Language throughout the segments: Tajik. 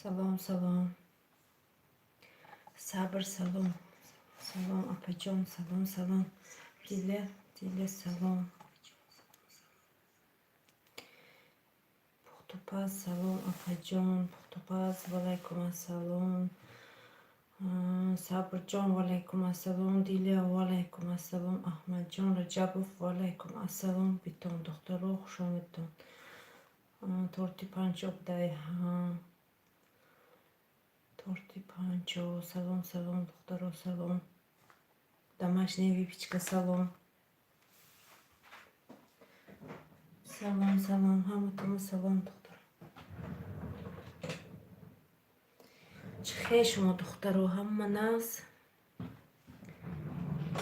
Салом, салом. Сабр, салом. Салом, апаҷон, салом, салом. Диля, Диля, салом. Пухтупаз, салом, апаҷон. Пухтупаз, валайкум ассалом. Сабрҷон, валайкум ассалом. Диля, валайкум ассалом. Аҳмадҷон Раҷабов, валайкум ассалом. Битон, духтаро, хушомадтон. Торти панчоб дай, ҳа. Торти панчо. Салом, салом, духтаро, салом. Домашняя выпечка, салом. Салом, салом, ҳаматон салом, духтаро. Чӣ хел шумо, духтаро, ҳама нағз?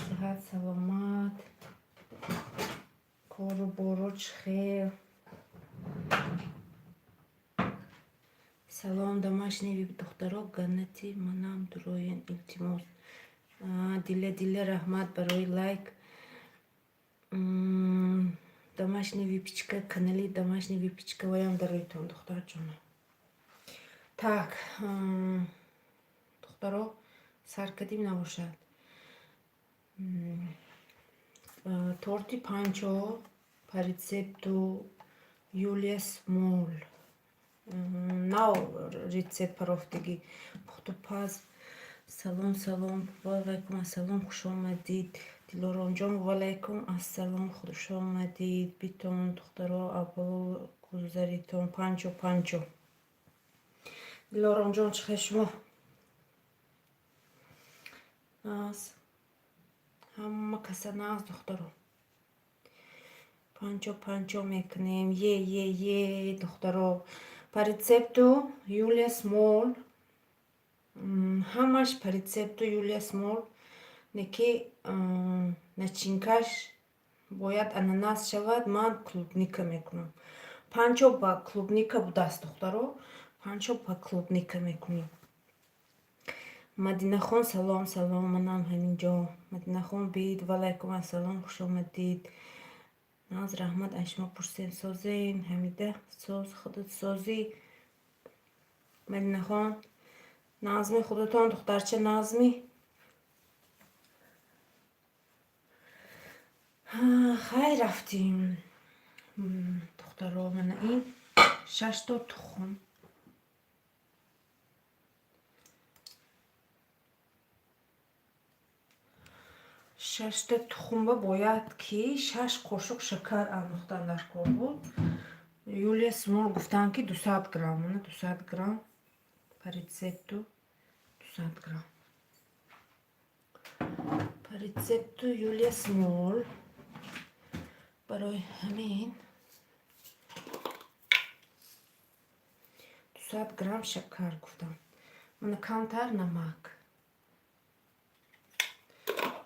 Сиҳат, саломат. Кору боро чӣ хел? Салом, домашний вип, духтаро, ганати манам дуроен, илтимос. Диля, Диля, раҳмат барои лайк. Домашний выпечка, канали домашний выпечка ваям дароитон, духтарҷона. Так, духтаро, сар кардим набошад. Торти панчо по рецепту Юлия Смол. Нав рецепт парофтагӣ. Пухтупаз, салом, салом, ваалайкум ассалом, хушомадид. Дилоромҷон, ваалайкум ассалом, хушомадид. Битон, духтаро, аввало гузаритон. Панчо, панчо. Дилоромҷон, чӣ хел шумо? Нағз. Ҳама каса нағз, духтаро. Панчо, панчо мекунем. Е, е, е, духтаро. По рецепту Юлия Смол. Ҳамаш по рецепту Юлия Смол. Неки начинкаш бояд ананас шавад, ман клубника мекунам. Панчо ба клубника будааст, духтаро. Панчо ба клубника мекунем. Мадинахон, салом, салом, манам ҳамин ҷо. Мадинахон бид, ваалайкум ассалом, хушомадид. Нағз, раҳмат, аз шумо пурсем, созем, Ҳамида, соз, худат созӣ. Мадинахон, нағзми худатон, духтарча, нағзми? Хайр, рафтим. Духтаро, мана ин шашто тухм. Шашта тухмба бояд ки шаш қошуқ шакар андохтан дар кор буд. Юлия Смол гуфтанд, ки 200 грамм, мана 200 грамм по рецепту 200 грамм. По рецепту Юлия Смол барои ҳамин 200 грамм шакар гуфтанд. Мана камтар намак.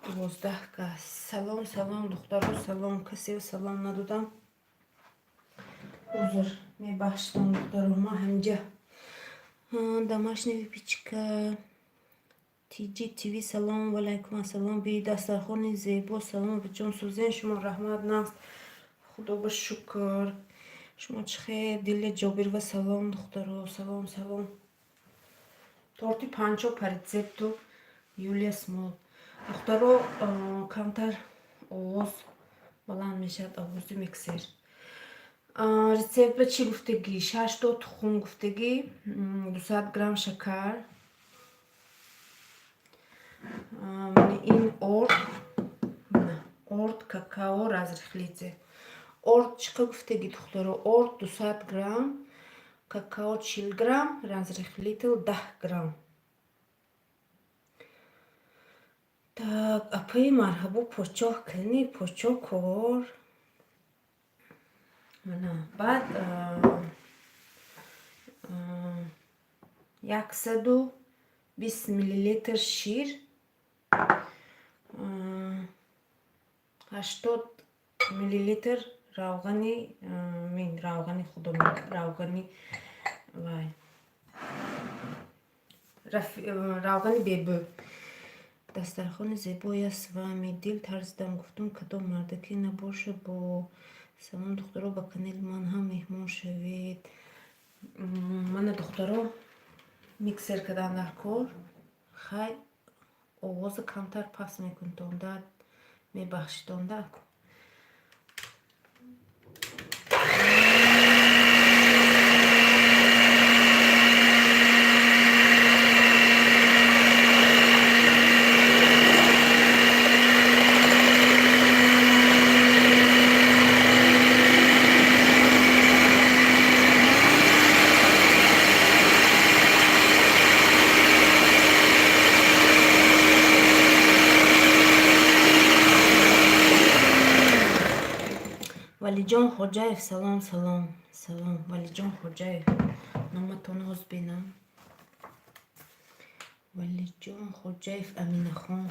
12 кас. Салом, салом, духтаро, салом. Касе салом надодам. Узр, мебахшитон, духтаро, ман ҳаминҷа. Домашняя выпечка. Тиҷи ТВ, салом, валайкум ассалом. Би дастархони зебо, салом, бачон, сӯзен шумо, раҳмат, нағз. Худо ба шукр. Шумо чӣ хел? Дилия Ҷобирова, салом, духтаро, салом, салом. Торти панчо по рецепту Юлия Смол. Духтаро, камтар овоз баланд мешавад, овози миксер. Рецептба чӣ гуфтагӣ? Шашто тухм гуфтагӣ, 200 грамм шакар. Мана ин орд, орд, какао, разрыхлитель. Орд чӣ қадр гуфтагӣ, духтаро? Орд 200 грамм, какао 40 грамм, разрыхлитель 10 грамм. Так, апаи марҳабо, почоҳ кани, почоҳ кор. Мана, баъд 120 миллилитр шир, 80 миллилитр равғани, мин равғани худо, равғани вай, равғани бебӯ. Дастархони зебоя с вами. Дил тарсидам, гуфтум, кадом мардаке набоша бо. Салом, духтаро, ба канали ман ҳам меҳмон шавед. Мана, духтаро. Миксер кардан дар кор. Хай, овоза камтар паст мекунтон, да, мебахшитон, да. Валиҷон Хоҷаев, салом, салом, салом. Валиҷон Хоҷаев, номатон ҳоз бинам. Валиҷон Хоҷаев, Аминахон,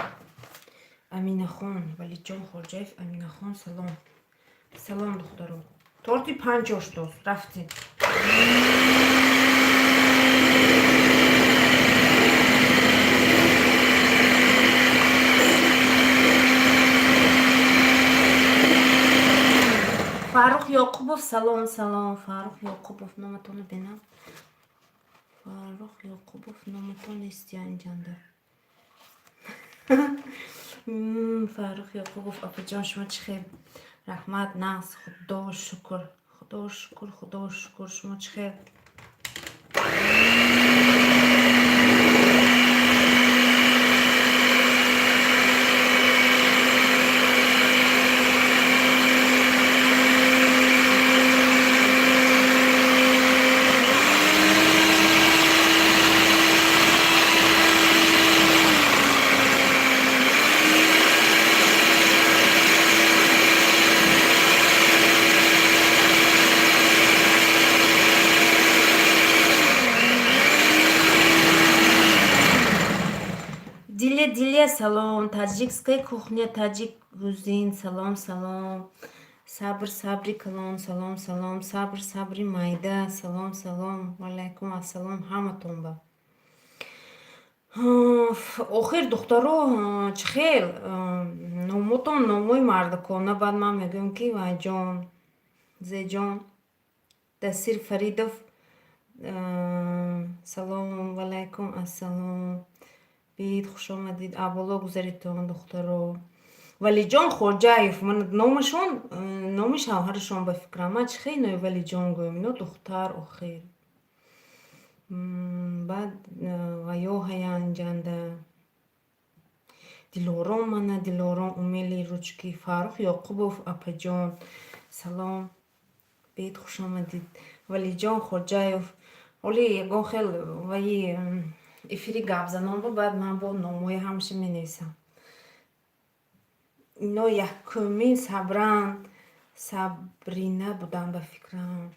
Аминахон, Валиҷон Хоҷаев, Аминахон, салом, салом, духтаро. Торти 50 дост, рафтем. Фаррух Ёқубов, салом, салом. Фаррух Ёқубов, номатонро бинам. Фаррух Ёқубов, номатон нестия инҷанда. Фаррух Ёқубов, апаҷон, шумо чӣ хел? Раҳмат, нағз, худо шукр, худо шукр, худо шукр. Шумо чӣ хел? Диле, Диле, салом. Таджикская кухня, таджик грузин, салом, салом. Сабр, сабри калон, салом, салом. Сабр, сабри майда, салом, салом. Валайкум ассалом ҳаматон ба. Охир, духтаро, чӣ хел номотон номои мардакона, баъд ман мегӯям, ки вайҷон, зеҷон. Дасир Фаридов, салом, валайкум ассалом. Бид, хушомадид, аболо гузаритон, духтаро. Валиҷон Хоҷаев, ман номашон, номи шавҳарашон ба фикрам. Ман чӣ хел инои Валиҷон гӯям? Ино духтар охир. Баъд ваё ҳаян инҷанда. Дилором, мана Дилором, умели ручки. Фаррух Ёқубов, апаҷон, салом. Бид, хушомадид. Валиҷон Хоҷаев. Оли ягон хел ваи эфири гапзанон бу, баъд ман бо номҳои ҳамаша менависам. Ино якумин Сабран, Сабрина буданд ба фикрам.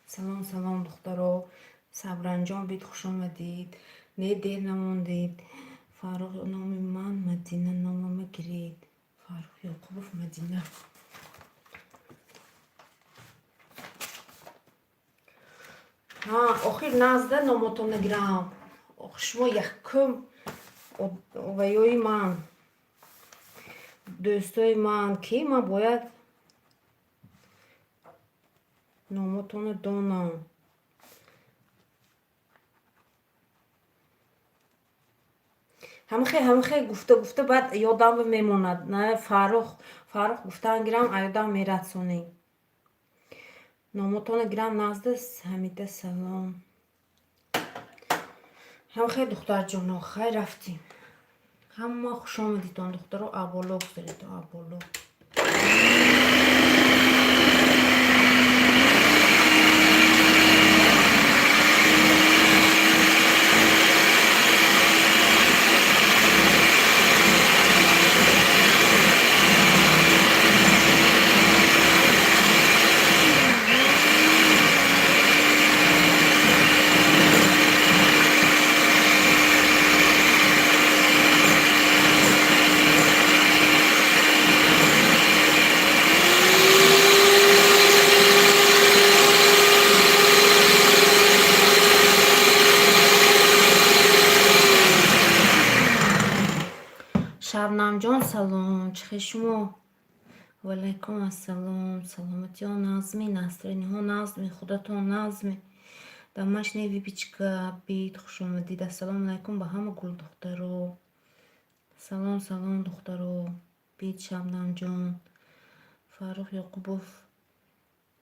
Салом, салом, духтаро. Сабранҷон, бид, хушомадид. Не, дер намондед. Фаррух, номи ман Мадина, номама гиред. Фаррух Ёқубов, Мадина. Охир назда номотон нагирам. Шумо якум ваёи ман, дӯстои ман, ки ман бояд номотонро донам. Ҳамихе, ҳамихе гуфта гуфта баъд ёдам мемонад. На, Фаррух, Фаррух гуфтан гирам, аёдам мерасонӣ. Номотонро гирам назда. Ҳамида, салом. Ҳамихе, духтарҷоно, хайр, рафтем. Ҳама хушомадитон, духтаро, аболо гузаритон, аболо. Шабнамҷон, салом, чӣ хел шумо? Валайкум ассалом. Саломатиҳо нағзми, настроениҳо нағзми, худатон нағзми? Домашняя выпечка, бид, хуш омадед. Ассалому алайкум ба ҳама гулдухтаро. Салом, салом, духтаро. Бид, Шабнамҷон. Фаррух Ёқубов,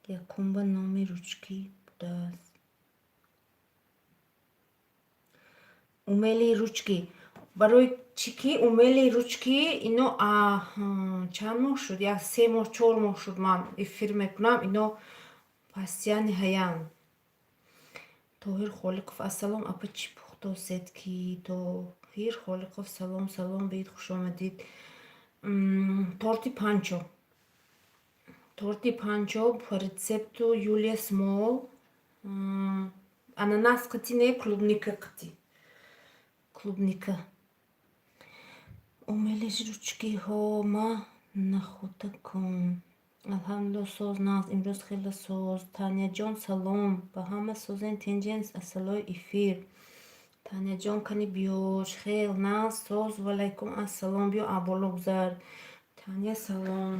якумба номи ручки будааст. Умелые ручки. Барои чӣ ки умелые ручки ино чанд моҳ шуд? Як 3 моҳ, 4 моҳ шуд, ман эфир мекунам, ино постоянно ҳаян. Тоҳир Холиқов, ассалом, апа, чӣ пухтосед ки? Тоҳир Холиқов, салом, салом, биед, хуш омадед. Торти панчо. Торти панчо по рецепту Юлия Смол. Ананас қити не, клубника қити. Клубника. Умелые ручки-ҳо ма нахӯта кун. Алҳамдулилло, соз, нағз, имрӯз хеле соз. Таняҷон, салом. Ба ҳама созен, тинҷен, ассалои эфир. Таняҷон, кани биёш. Хел нағз, соз, ваалайкум ассалом. Биё, аболо гузар. Таня, салом.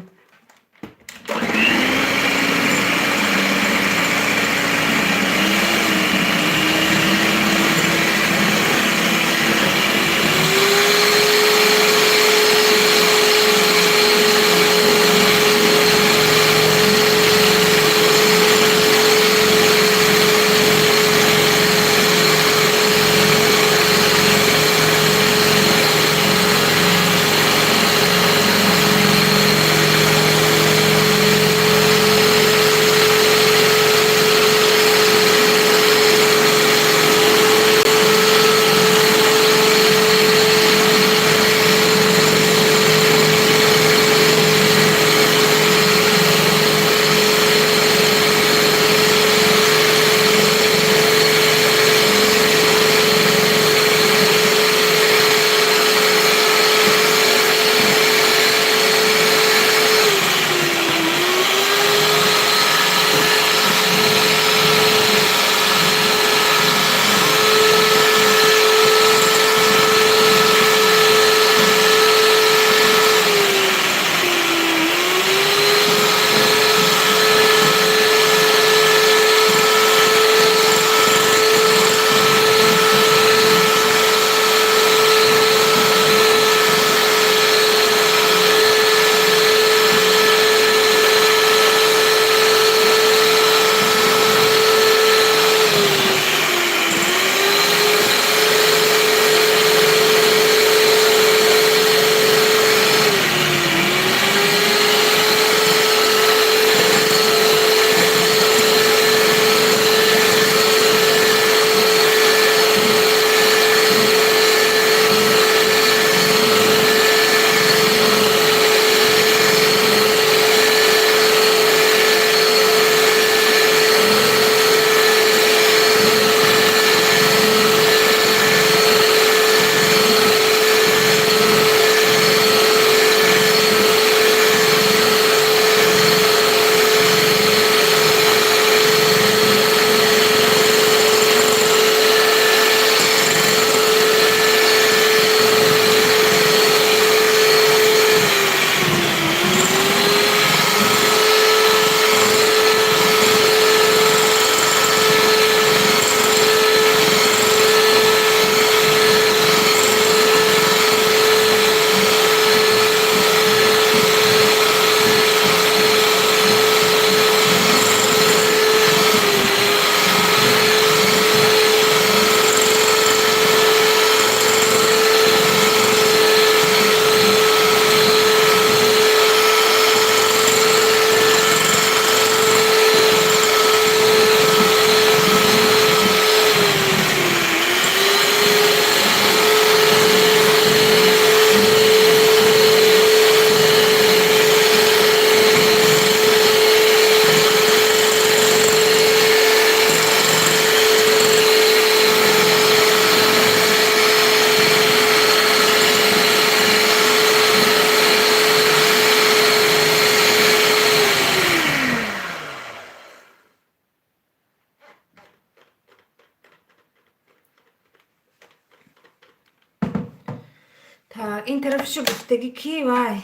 Так, ин тарафшо гуфтагӣ ки вай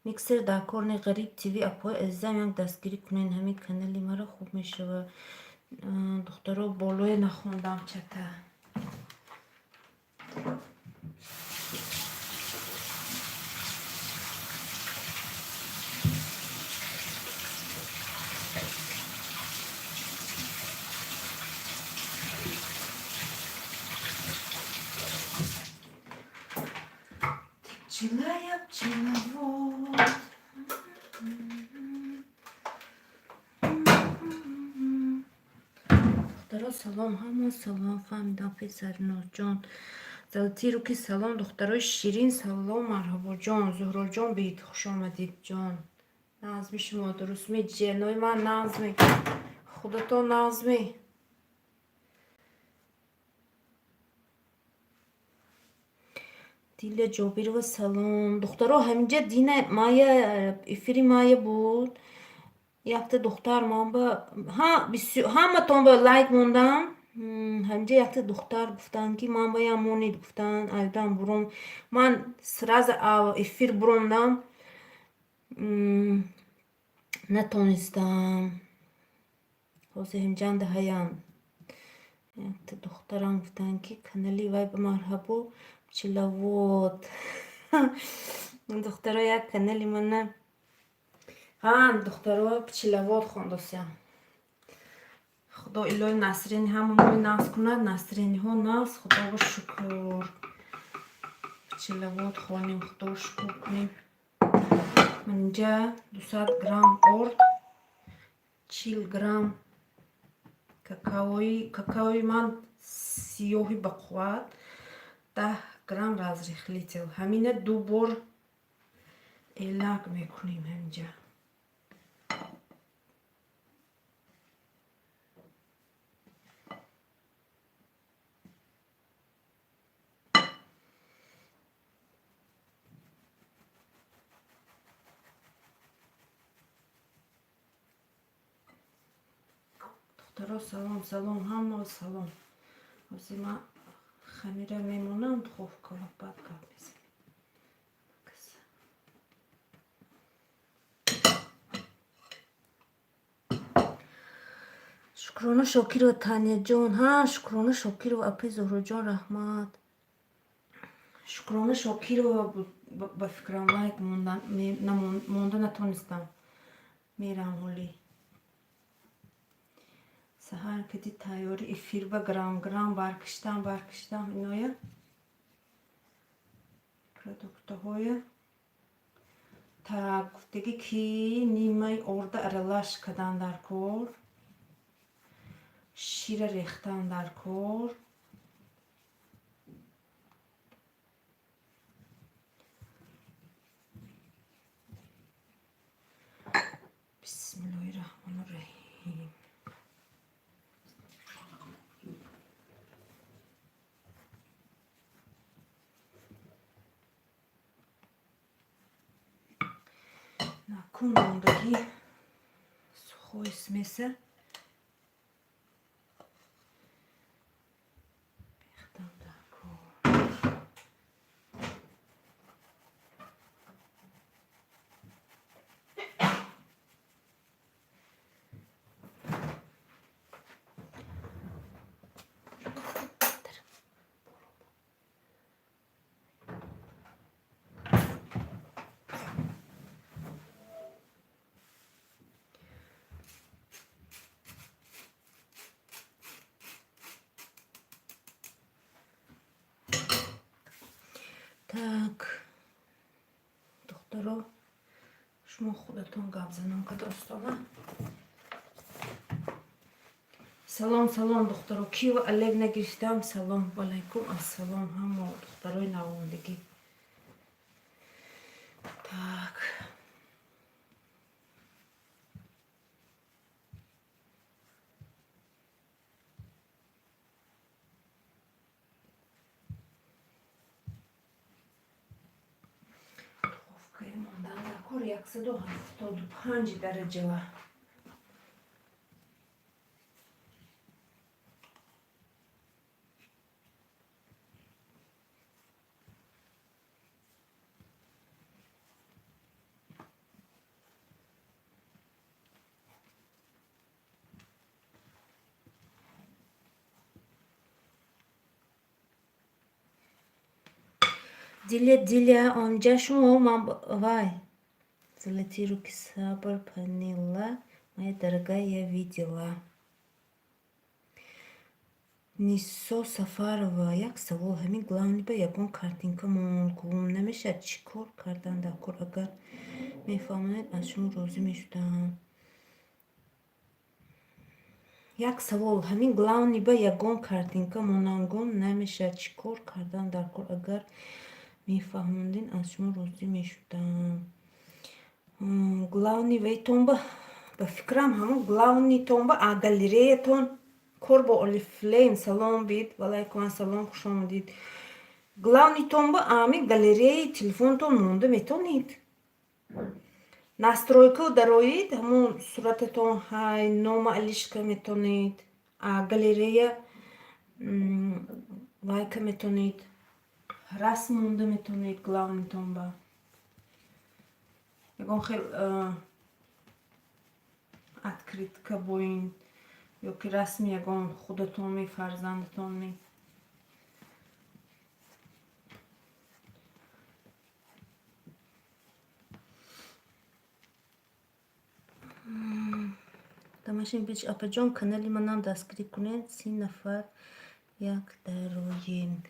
миксер дар кор не. Ғариб ТВ, апои азизам, як дастгирӣ кунед ҳамин канали маро, хуб мешавад. Духтаро, болое нахондам чата. Пчела я, пчеловод. Духтаро, салом, ҳама салом, фаҳмидам, писарнозҷон. Золотые руки, салом, духтарои ширин, салом, марҳабоҷон, Зуҳроҷон, беҳид хуш омадед, ҷон. Нағзми шумо, дурустми, ҷиянҳои ман, нағзми. Худатон нағзми. Диля Ҷобирова, салом. Духтаро, ҳаминҷа дина мая, эфири мая буд. Якта духтар ман ба ҳа ҳаматон ба лайк мондам. Ҳаминҷа якта духтар гуфтанд, ки ман ба ям монед, гуфтанд, айдам буром. Ман сразу эфир буромдам. Натонистам. Ҳозир ҳамҷанда ҳаям. Якта духтарам гуфтанд, ки канали вай ба марҳабо, пчеловод. Духтаро, як канали мана. Ҳа, духтаро, пчеловод хондосям. Худо илоҳи Насрини ҳамаи нағз кунад, Насриниҳо нағз, Худоро шукр. Пчеловод хонем, Худоро шукр кунем. Ман инҷа 200 грамм орд, 40 грамм какаои ман сиёҳи бақувват, 10 грамм разрыхлитель. Ҳамина ду бор элак мекунем ҳаминҷа. Духтаро, салом, салом, ҳама салом. Ҳозир ман хамира мемонам духовка, баъд гап мезанем. Шукрона Шокирова, Таняҷон. Ҳа, Шукрона Шокирова, апаи Зуҳроҷон, раҳмат. Шукрона Шокирова ба фикрам лайк монда натонистам. Мерам ҳолӣ. Саҳар кади тайёри эфир ба грамм грамм баркиштам, баркиштам иноя продуктаҳоя. Так, гуфтагӣ, ки нимаи орда аралаш кардан дар кор, шира рехтан дар кор. Бисмиллоҳи раҳмони раҳим. Накун мондагӣ сухой смеса рехтам дар кор. Так, духтаро, шумо худатон гап занон кадостона. Салом, салом, духтаро. Кива Олег нагирифтам. Салом алайкум, ассалом ҳамо духтарои навондагӣ. Так. Духовкаи мондан дар кор 175 дараҷава. Диля, Диля, онҷа шумо ман вай. Золотые руки сабр поняла, моя дорогая, я видела. Нисо Сафарова, як савол: ҳамин главный ба ягон картинка монд, гум намешавад, чӣ кор кардан дар кор? Агар мефаҳмонед, аз шумо розӣ мешудам. Як савол: ҳамин главный ба ягон картинка монанд, гум намешавад, чӣ кор кардан дар кор? Агар мефаҳмондед, аз шумо розӣ мешудам. Главный вайтон ба фикрам, ҳамон главный тон ба галереятон кор бо Орифлейм. Салом бид, валайкум ассалом, хуш омадид. Главный тон ба ами галереяи телефонтон монда метавонед. Настройка дароед, ҳамон сурататон ҳай, нома алишка метавонед, галерея вайка метавонед, расм монда метавонед главный тон ба. Ягон хел открытка боин ё ки расми ягон худатонми, фарзандатонми. Тамошин бич, апаҷон, канали манам дастгирӣ кунед, 30 нафар як дароем.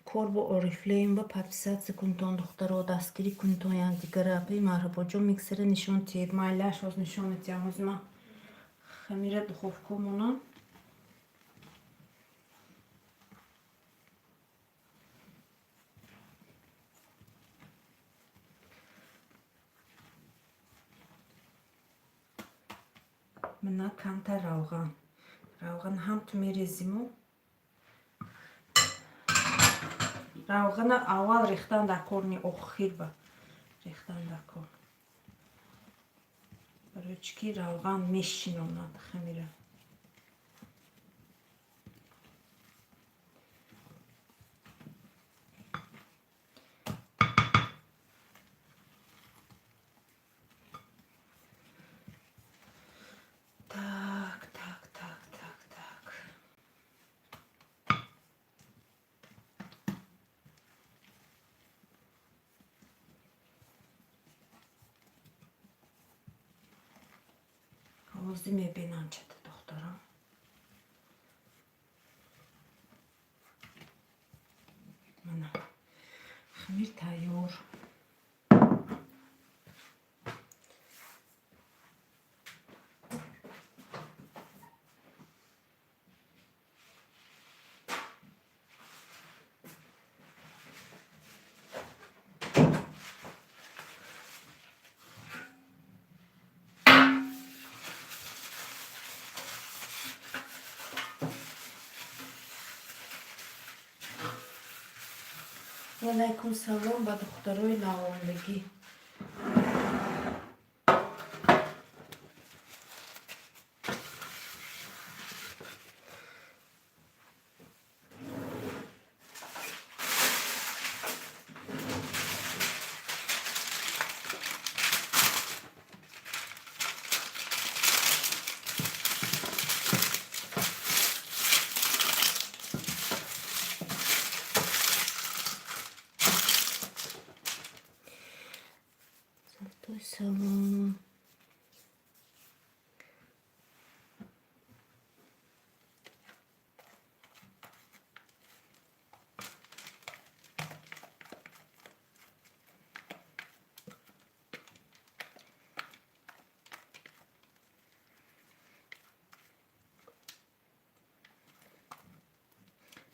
Кор бо Орифлейм ба подписаться кунтон, духтаро, дастгирӣ кунтон якдигара. Апаи Марҳабоҷон, миксера нишон тиҳед. Майлаш, ҳоз нишон медиҳам. Ҳоз ман хамира духовка монам. Мана камтар равған. Равған ҳамту мерезиму. Равғана аввал рехтан дар кор не, охир ба рехтан дар кор. Барои чӣ ки равған мешинонад хамира. Так, так, так, так, так. Ҳозир мебинам чата, духтарам. Мана хамир тайёр. Валайкум салом ба духтарои навомдагӣ. Золотой салом.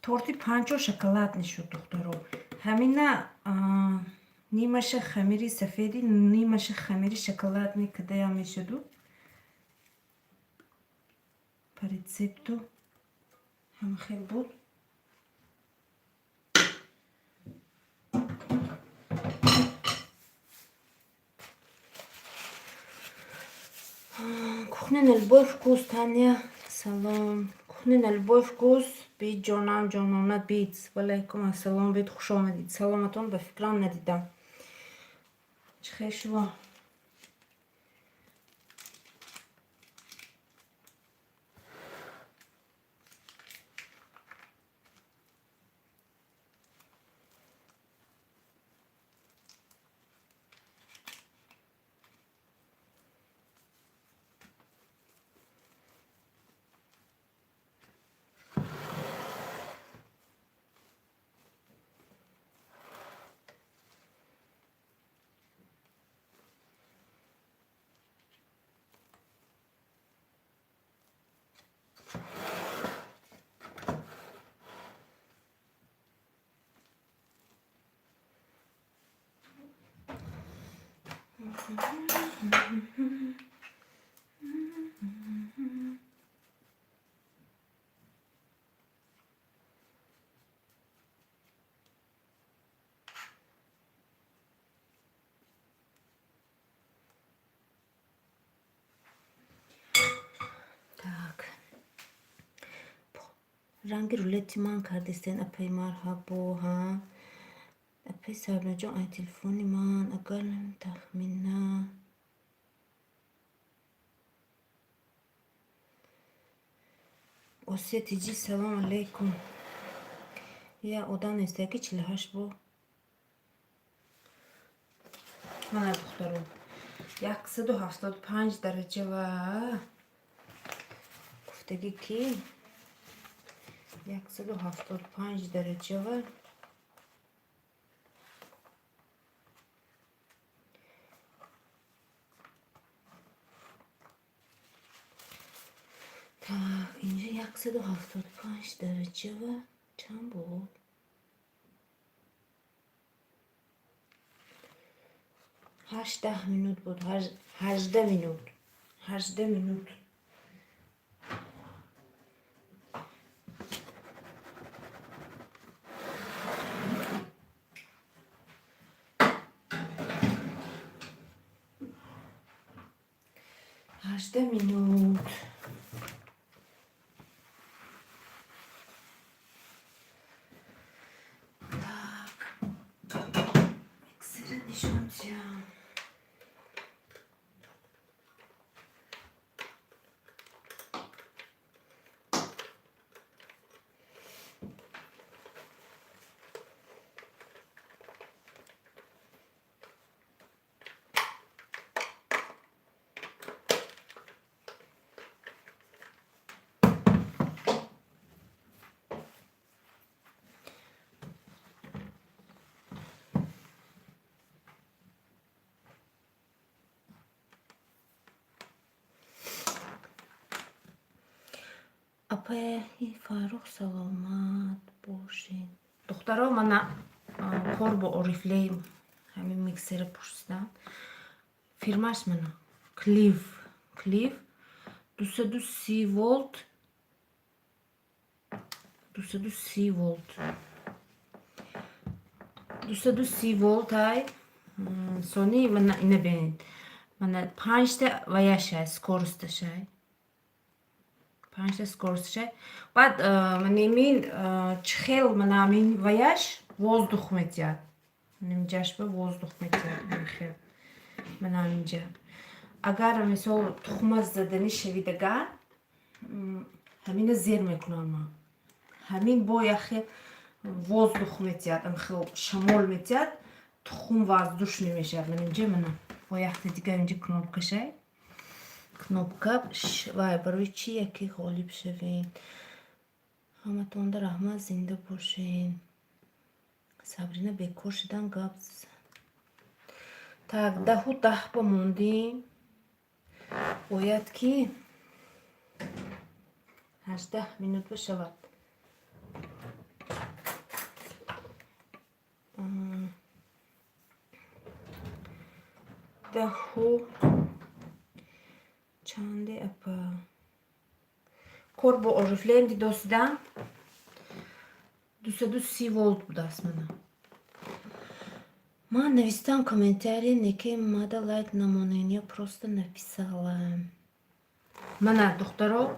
Торти панчо шоколадный шуд, духтаро. Ҳамина нимаша хамири сафеди, нимаша хамири шоколадный кадаям мешуду. По рецепту ҳама хел буд. Кухня на любой вкус, Таня. Салом. Кухня на любой вкус. Бид, ҷонам, ҷонона, бид. Валайкум ассалом, бид, хуш омадид. Саломатон, ба фикрам надидам. Чӣ хел шумо? Так, ранги рулети ман кардистен, апаи, марҳабо. Ҳа, апаи Сабринаҷон, ай телефони ман агар тахмина. Осия Тиҷи, салом алейкум. Я одам нестаки 48 бо. Мана, духтарон, 175 дараҷа ва гуфтагӣ ки 175 дараҷа ва так, инҷа 175 дараҷа ва чанд буд? 18 минут буд, 18 минут, 18 минут. 18 минут. Так, миксера нишон диҳам. Апаи Фаррух, саломат бошед. Духтаро, мана кор бо Орифлейм, ҳамин миксера пурсидам. Фирмаш мана Клив, Клив, 230 волт, 230 волт, 230 волт. Ай сони мана ина бинед, мана панҷта ваяшай, скоросташай, панҷта скоросташай. Баъд манемин чихел, манамин ваяш воздух метиҳад, нимҷашба воздух метиҳад хел. Манаминҷа агар мисол тухма заданӣ шавидагар, ҳамина зер мекунам ман, ҳамин бо яхе воздух метиҳад, хел шамол метиҳад, тухм воздушный мешавад. Манинҷа мана бо яхте дигар инҷа кнопкашай, кнопка вай барои чи яке ғолиб шавед. Ҳаматонда раҳмат, зинда бошед. Сабрина, бекор шудан гап. Так, 10:10 ба мондем, бояд ки 18 минут бишавад. Даҳу чанде, апа? Кор бо Орифлейм дидосидам, 230 волт будааст. Мана, ман навистам комментарий, неке мада лайк намонен, я просто написала. Мана, духтаро,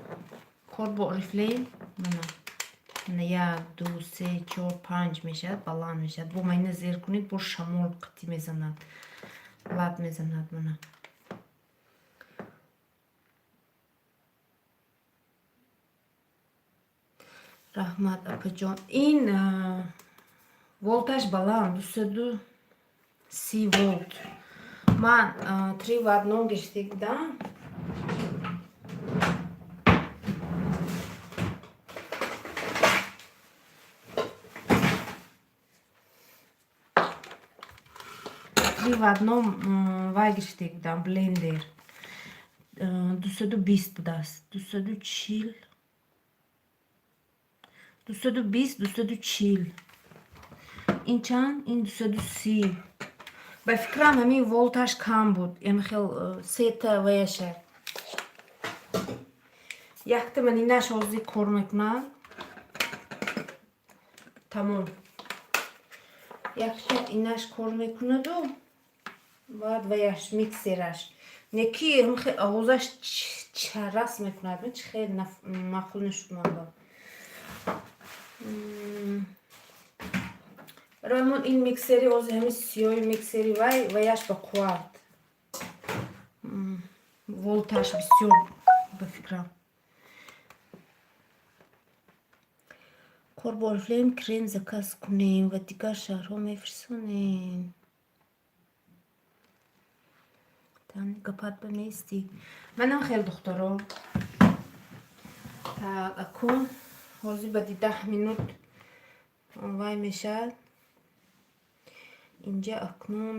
кор бо Орифлейм, мана, мана, як, ду, се, чор, панҷ мешавад, баланд мешавад. Бо майна зер кунед, бо шамол қатӣ мезанад, лат мезанад, мана. Раҳмат, апаҷон. Ин волташ баланд, 230 волт. Ман три в одном гирифта будам. Три в одном вай гирифта будам, блендер 220 будааст, 240, 220, 240. Ин чанд? Ин 230. Ба фикрам, ҳамин волташ кам буд. Эмхел сета ваяша. Якта ман инаш ҳозир кор мекунам. Тамом. Якта инаш кор мекунаду, баъд ваяш миксераш. Неки ҳамхел овозаш чарас мекунад. Чи хеле маъқул нашуд манба. Барои мо ин миксери ҳозир, ҳамин сиёҳи миксери вай ваяш ба қувват. Волташ бисёр, ба фикрам. Кор бо Орифлейм крем заказ кунем ва дигар шаҳрҳо мефирсонем. Тани гапат ба меистӣ. Манам хел, духтаро. Так, акун ҳозир баъди 10 минут вай мешавад. Инҷа акнун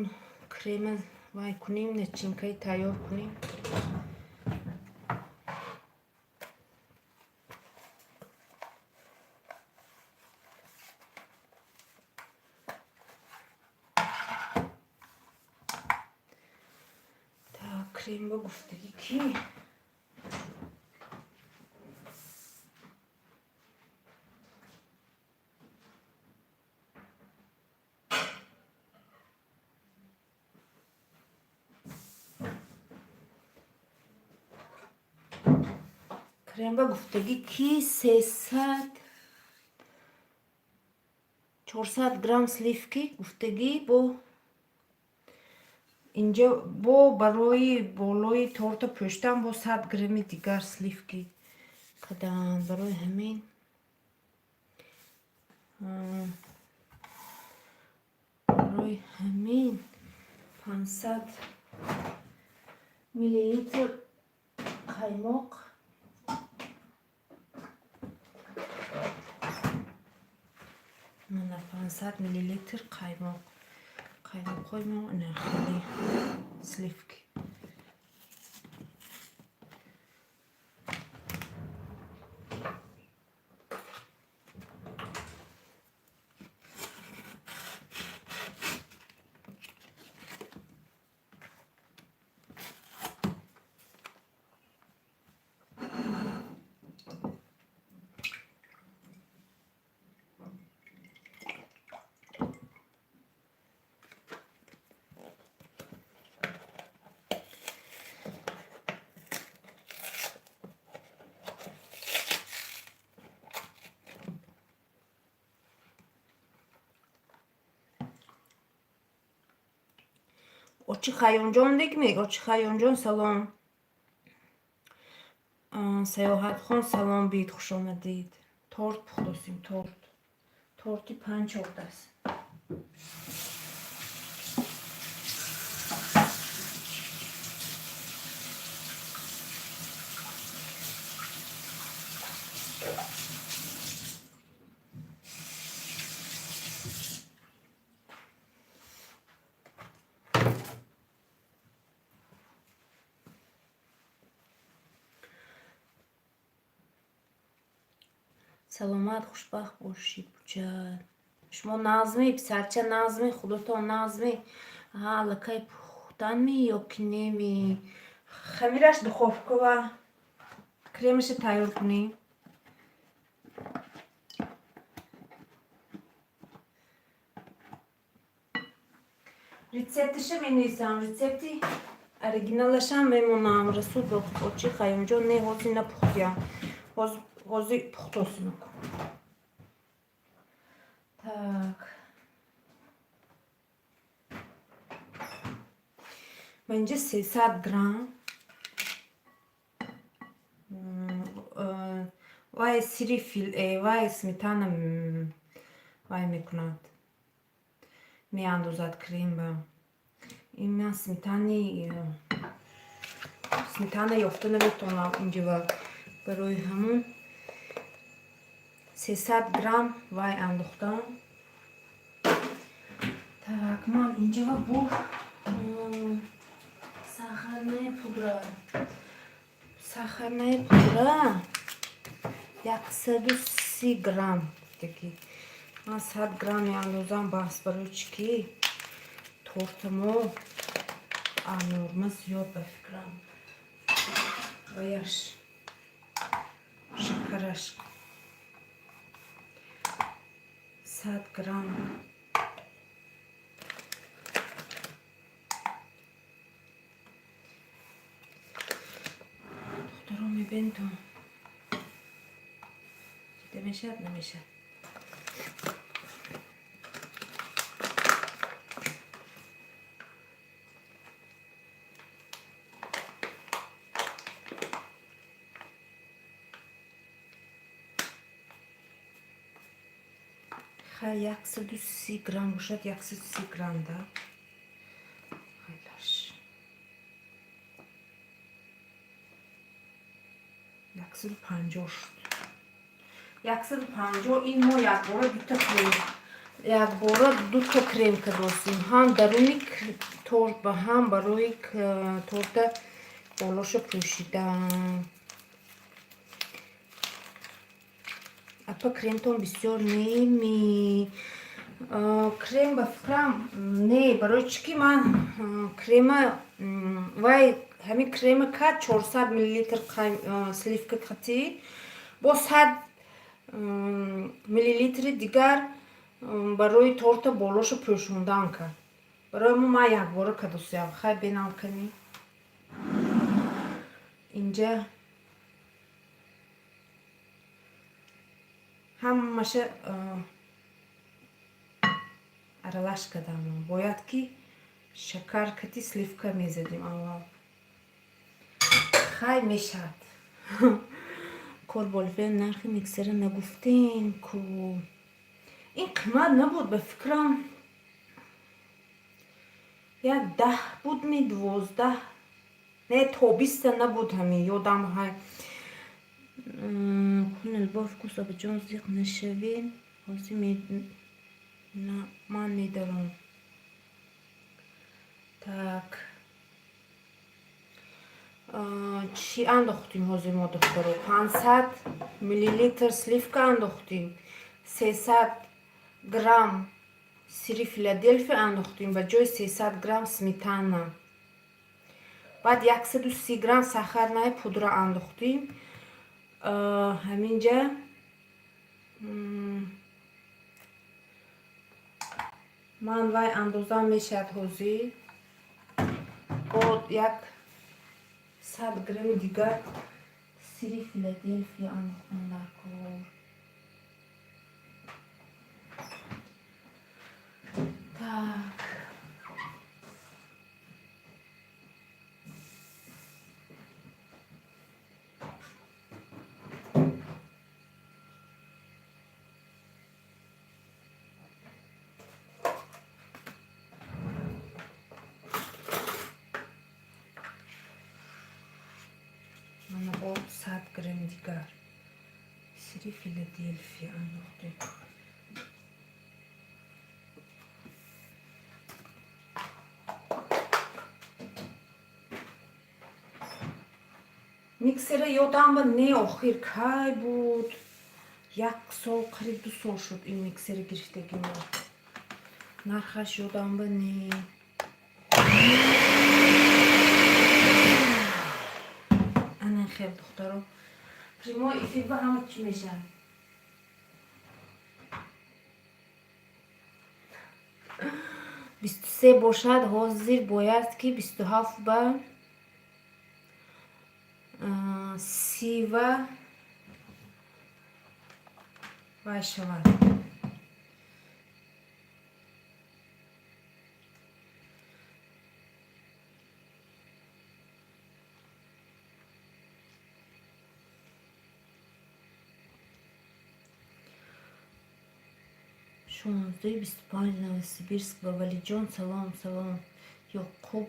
крема вай кунем, начинкаи тайёр кунем. Так, крем ба гуфтагӣ ки 300, 400 грамм сливки гуфтагӣ, бо инҷа бо барои болои торта пӯштан бо 100 грамми дигар сливки карданд. Барои ҳамин 500 миллилитр қаймоқ. Мана, 500 миллилитр қаймоқ. Қаймоқҳои мо ина хеле сливки. Очи Хайёмҷон дигми? Очи Хайёмҷон, салом. Саёҳатхон, салом, биед, хушомадед. Торт пухтосем, торт. Торти панҷ аст. Саломат, хушбахт бошед, буча. Шумо нағзмӣ, писарча, нағзмӣ, худотон нағзмӣ? Аҳа, аллакай пухтанмӣ ё ки немӣ? Хамираш духовка ва кремаша тайёр кунем. Рецепташа менависам, рецепти оригиналашам мемонам. Расул очи Хайёмҷон, не, ҳозир напухтиям. Ҳозир пухтосинок. Так. Ма инҷа 300 грамм вай сири вай сметана вай мекунад. Меандозад кремба. Ин ман сметана ёфта наметавонам инҷа, барои ҳамон 300 грамм вай андохтам. Так, ман инҷа бо сахарная пудра. Сахарная пудра 130 грамм таки. Ман 100 грамм меандозам, бас, барои чӣ ки Тортамо норма зиёд, ба фикрам, ваяш шакараш 100 грамм. Духтаро, мебинтон, дида мешавад, намешавад? Хай, 130 грамм бошад, 130 грамм да. Хайлаш, 150 шуд, 150. Ин мо якбора дута крем, якбора дута крем кардосем, ҳам даруни торт ба, ҳам барои торта болоша пӯшидан. Апа, кремтон бисёр неми? Крем, ба фикрам, не. Барои чӣ ки ман крема вай ҳамин крема кард 400 миллилитр сливка қатӣ, бо 100 миллилитри дигар барои торта болоша пӯшондан кард. Барои мо ман якбора кардосиям. Хай, бинам, кани инҷа ҳамаша аралаш кардам. Бояд ки шакар кати сливка мезадим аввал. Хай, мешавад. Кор болифе, нархи миксера нагуфтем ку. Ин қимат набуд, ба фикрам, як 10 буд ми, 12, не, то 20-та набуд. Ҳамин ёдам. Ҳай, хунелбо вкус. Абаҷон, зиқ нашавем, ҳозир ман медавам. Так, чӣ андохтем ҳозир мо, духтаро? 500 миллилитр сливка андохтем, 300 грамм сири Филаделфия андохтем ба ҷои 300 грамм сметана, баъд 130 грамм сахарная пудра андохтем. Ҳаминҷа ман вай андозам мешавад. Ҳозир бо 100 грамми дигар сири Филаделфия андохтам дар кор. Так, мана бо 100 грамми дигар сири Филаделфия андохтем. Миксера ёдам ба не, охир кай буд? Як сол, қариб 2 сол шуд ин миксери гирифтагимо. Нархаш ёдам ба не. Ана хел, духтаро, прямой эфир ба ҳама чӣ мешавад. 23 бошад, ҳозир бояд ки 27 ба сива вай шавад. 16:25, Новосибирск. Ба Валиҷон салом, салом. Ёқуб,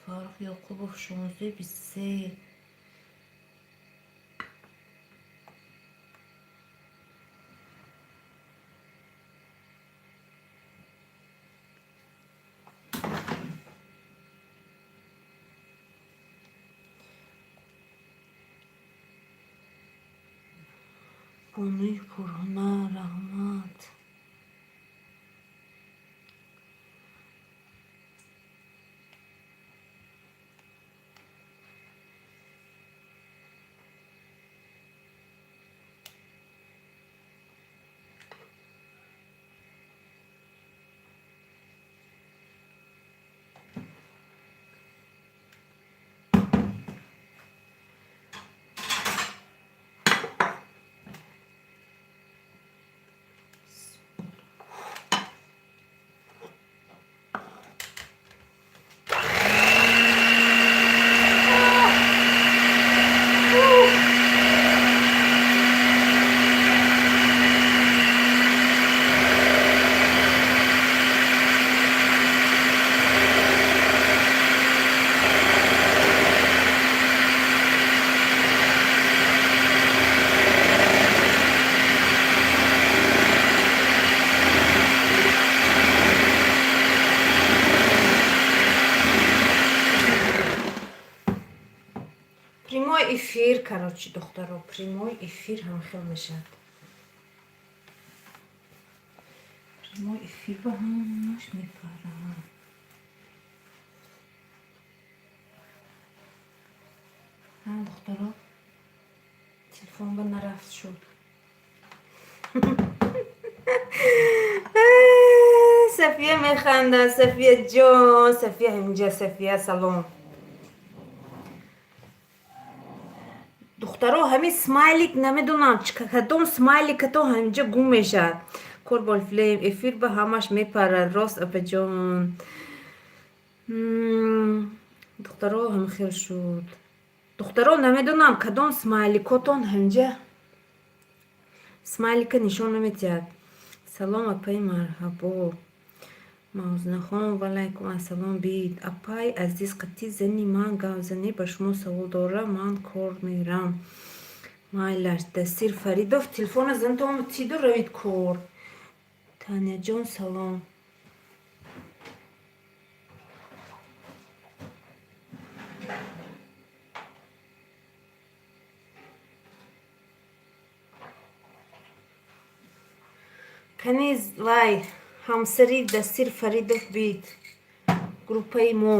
Фаррух Ёқубов, 16:23. Бонуи пурҳунар, раҳмат. Прямой эфир, короче, духтаро, прямой эфир ҳам хел мешавад. Прямой эфир ба ҳамаш мепарад. Ҳа, духтаро, телефон ба нарафт шуд. Сафия механдад. Сафия ҷон, Сафия ҳаминҷа. Сафия, салом. Духтаро, ҳамин смайлик, намедонам, кадом смайликато ҳаминҷа гум мешавад. Кор болфлем, эфир ба ҳамаш мепарад. Рост, апаҷон. Духтаро, ҳам хел шуд. Духтаро, намедонам, кадом смайликотон ҳаминҷа смайлика нишон наметиҳад. Салом, апаи, марҳабо. Мавзунахон, ваалайкум ассалом. Бид, апай азиз, қатъи зани ман гап занӣ, ба шумо савол дорам, ман кор мерам. Майлаш, Дасир Фаридов, телефона занатон тиду равид кор. Таняҷон, салом. Кани, вай ҳамсари Дасир Фаридов бид группаи мо.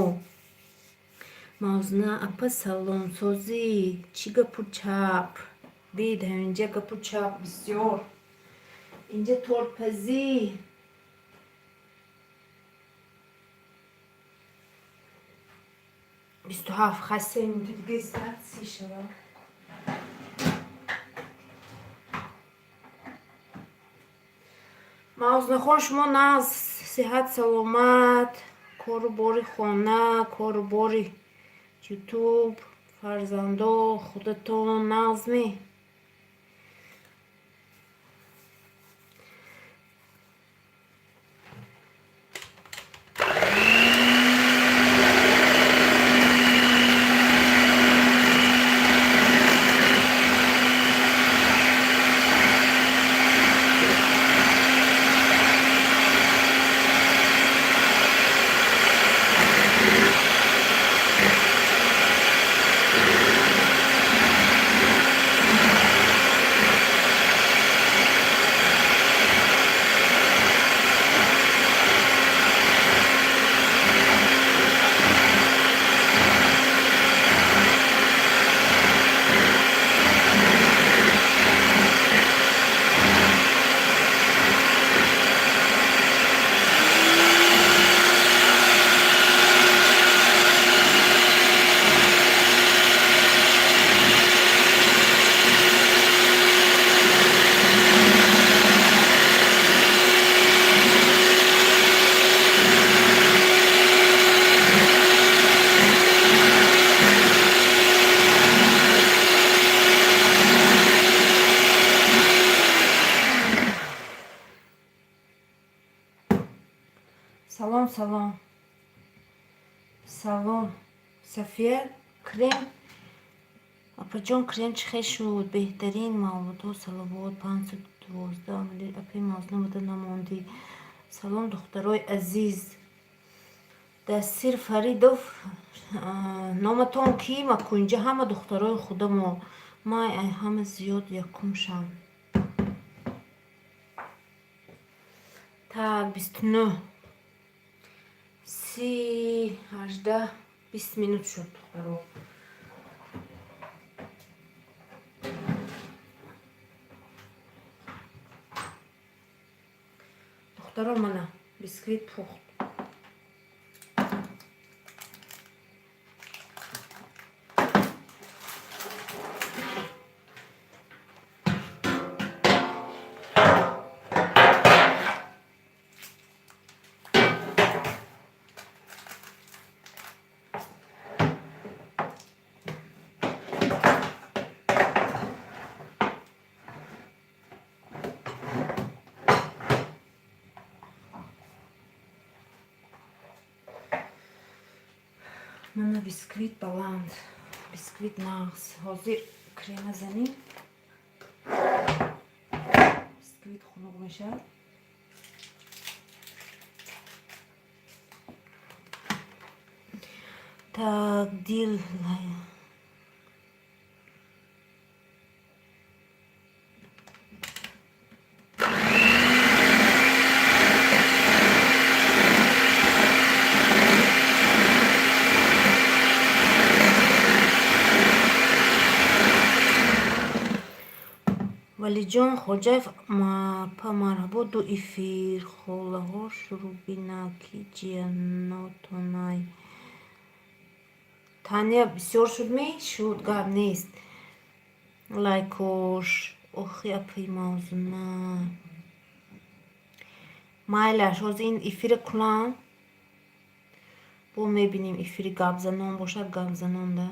Мавзуна апа, салом, созӣ, чӣ гапу чап? Бид, ҳаминҷа гапу чап бисёр. Инҷа тортпазӣ. 27, хай, 3 минута дига истад, 30 шавад. Мавзунахон, шумо нағз, сиҳат, саломат, кору бори хона, кору бори ютуб, фарзандо, худатон нағзме? Салом, салом, салом, Сафия. Крем, апаҷон, крем чӣ хел шуд? Беҳтарин. Мавлудҳо, салавот, 512. Апаи Мавзуна буда намондӣ. Салом, духтарои азиз. Дасир Фаридов, номатон кӣ? Макунҷа ҳама духтарои худамо. Май ай ҳама зиёд якум шам. Так, 29, 30, 18, 20 минут шуд, духтаро. Духтаро, мана бисквит пухт. Мана бисквит баланд, бисквит нағз. Ҳозир крема занем, бисквит хунук мешавад. Так, дил. Валиҷон Хоҷаев, па марҳабо, ду эфир холаҳо шурӯъ ки ҷиянотонай. Таня, бисёр шуд ми? Шуд, гап нест. Лайкош, охи, апаи Мавзуна. Майлаш, ҳозир ин эфира кунам. Бо мебинем, эфири гапзанон бошад, гапзанон да.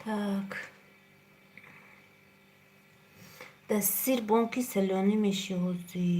Так. Да сир бонки солёный меши ҳозӣ.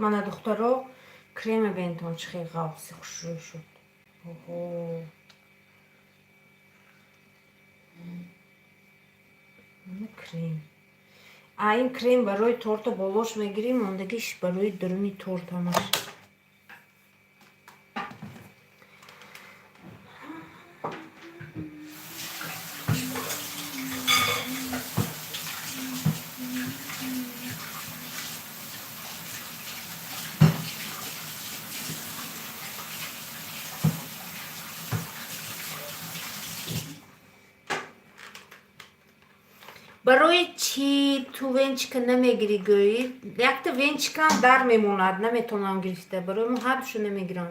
Мана, духтаро, крема бентон, чӣ хел ғафси хушрӯй шуд. Оҳо. Мана крем. А ин крем барои торта болош мегирем, мондагиш барои даруни торт ҳамаш. Барои чӣ ту венчика намегирӣ гӯӣ? Якта венчикам дар мемонад, наметавонам гирифта. Барои мо ҳардушу намегирам.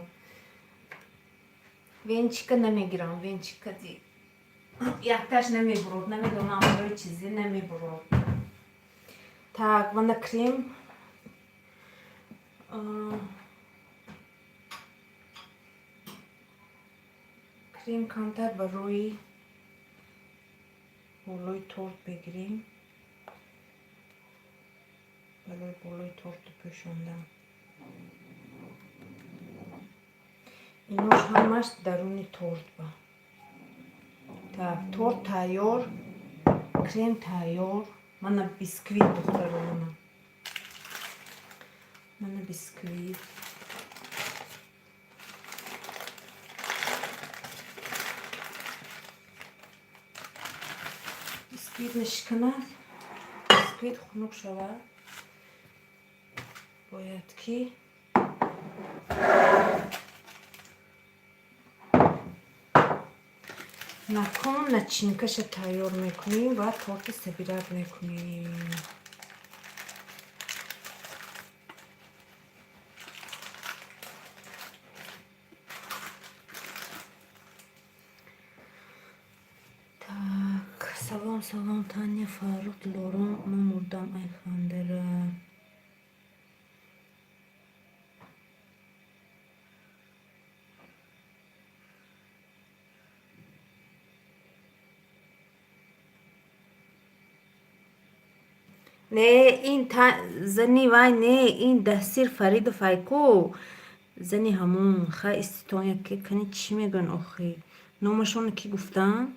Венчика намегирам, венчика ди. Якташ намебурод, намедонам барои чизе намебурод. Так, мана крем. Крем камтар барои болои торт бигирем. Барои болои торту пӯшондан. Инош ҳамаш даруни торт ба. Так, торт тайёр, крем тайёр. Мана бисквит, духтаро, мана. Мана бисквит. Бисквит мешиканад. Бисквит хунук шавад. Бояд ки накун начинкаша тайёр мекунем ва торти собирать мекунем. Так, салом, салом, Таня, Фаррух, Дилором, ман мурдам, ай хандара. Не, ин зани вай не, ин Дастир Фаридов айку. Зани ҳамун. Хай, иститон яке, кани, чӣ мегӯянд охи? Номашонро кӣ гуфтанд?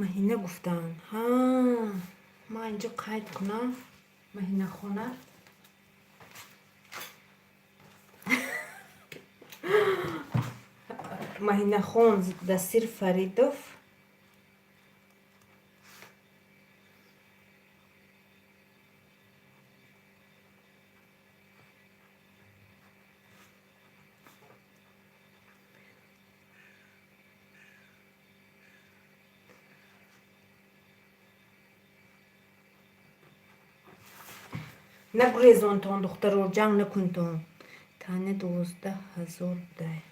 Маҳина гуфтанд. Ҳа, ман инҷо қайд кунам. Маҳинахона. Маҳинахон, Дастир Фаридов. Нагурезонтон, духтаро, ҷанг накунтон. Таня 12 000 будай.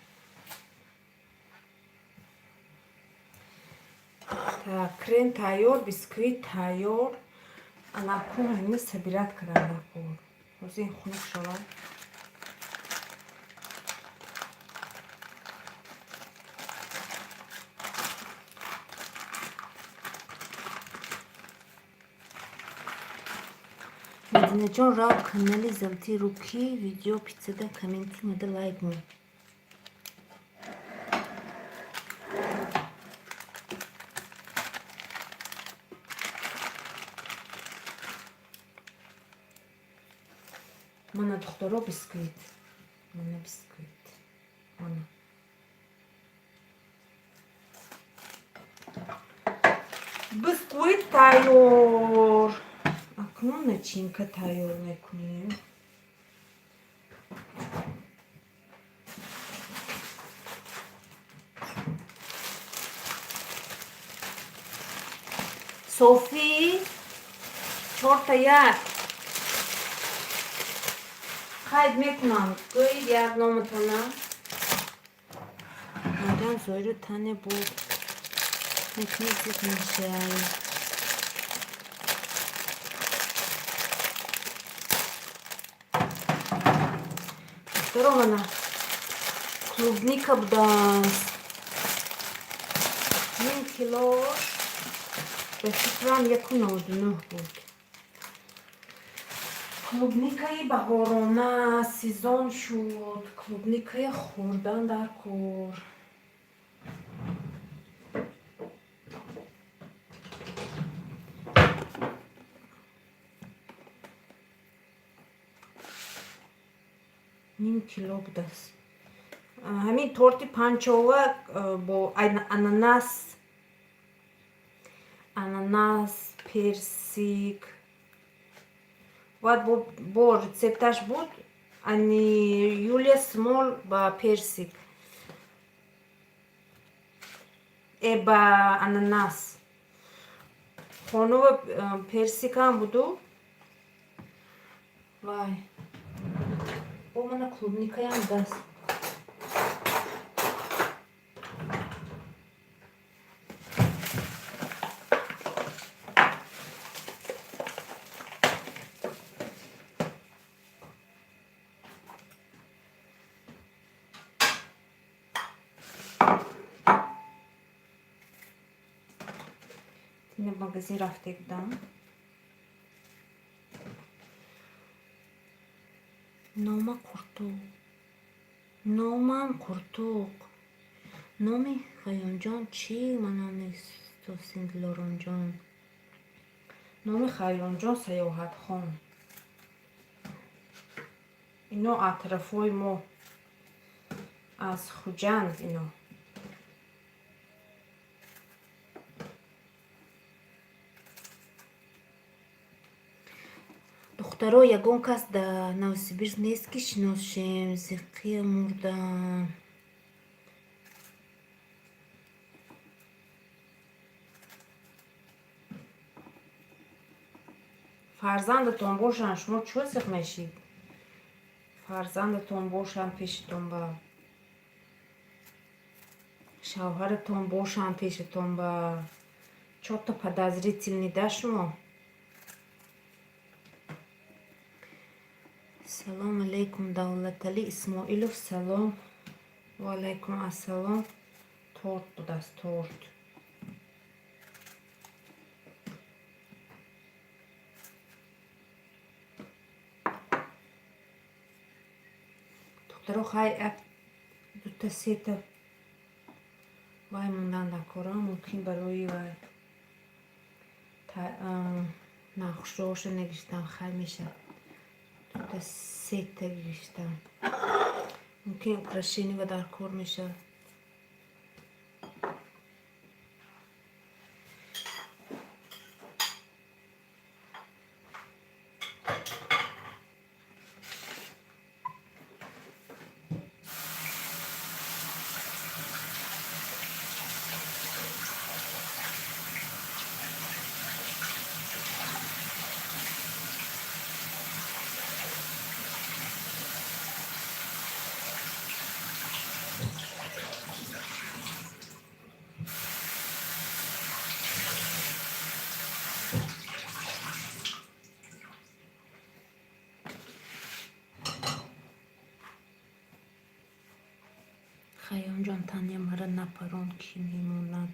Так, крем тайёр, бисквит тайёр. Анакун ҳамина собирать кардам накун. Ҳозир ин хунук шавад. Мадинаҷон, рав канали Золотые руки, видео пиццада комменти мада лайк мон. Мана, духтаро, бисквит. Мана бисквит. Мана. Бисквит тайёр. Акнун начинка тайёр мекунем. Софи, чорта як. Қайд мекунам. Гӯед як номатона. Мадам Зоиру тане буд. Мекунӣ, зиқ мешавӣ. Духтаро, мана клубника будааст. Ним килош ба фикрам 1,99 буд. Клубникаи баҳорона, сезон шуд. Клубникаи хӯрдан дар кор. Ним кило будааст. Ҳамин торти панчова бо ананас, персик. Баъд бо рецепташ буд, ани Юлия Смол ба персик. Э, ба ананас. Хонува персикам буду. Вай. Бо мана клубникаям даст. Магазин рафта будам. Нома Қуртуқ. Номам Қуртуқ. Номи Хайёмҷон чӣ? Манам нестосин, Дилоромҷон. Номи Хайёмҷон Саёҳатхон. Ино атрафҳои мо, аз Хуҷанд ино. Духтаро, ягон кас дар Новосибирск нест, ки шиносшем? Зиқия мурдам. Фарзандатон бошанд, шумо чӯ зиқ мешид? Фарзандатон бошанд пешитон ба. Шавҳаратон бошанд пешатон, ба чорта подозрительный да шумо. Салом алейкум, Давлатали Исмоилов, салом. Ва алайкум ассалом. Торт будааст, торт. Духтаро, хай, як дута сета вай мондан дар кора, мумкин барои вай нақшҳоша нагирифтам, хай мешавад. Дута сета гирифтам. Мумкин украшение ва дар кор мешавад. Хайёмҷон, Таня мара напарон, ки мемонад.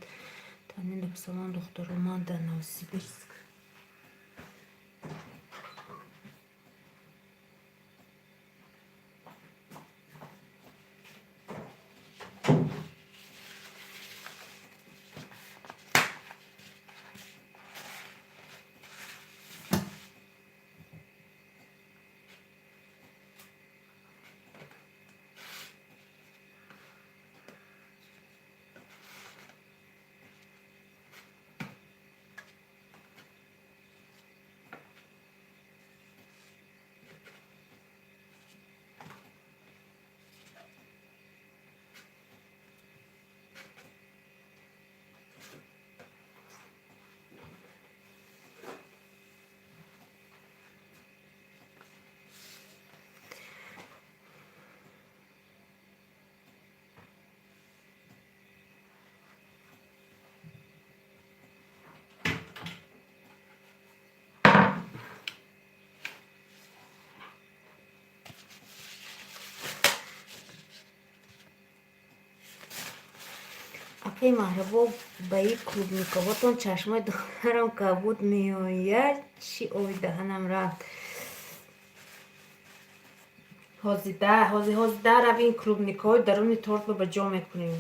Таня, салом, духтаро, ман дар Новосибирск. Апаи Маҳрабо, ба и клубника ҳотон чашмои духтарам кабуд меояд, чӣ оби даҳанам рафт. Ҳозир дарав, ин клубника ҳои даруни тортро ба ҷо мекунем.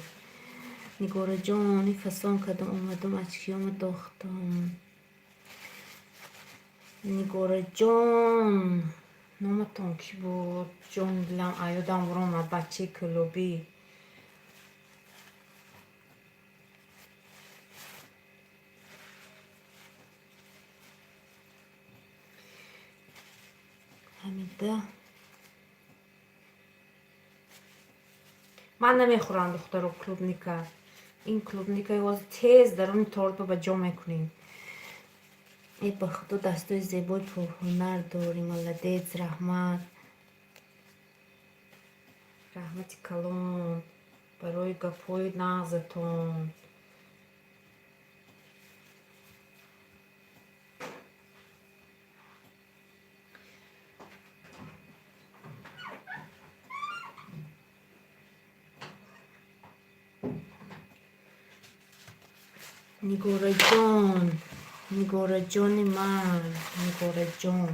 Нигораҷон, фасон кардам, омадам, очки ёма дохтам. Нигораҷон, номатон кӣ буд? Ҷони дилам, аёдам буромад, бачаи кӯлобӣ. Ҳамида. Ман намехӯрам, духтаро, клубника. Ин клубника и ҳозир тез даруни тортро ба ҷо мекунем. Э, ба худо, дастои зебои пурҳунар дорӣ, молодец, раҳмат. Раҳмати калон барои гапҳои нағзатон. Нигораҷон, Нигораҷони ман, Нигораҷон.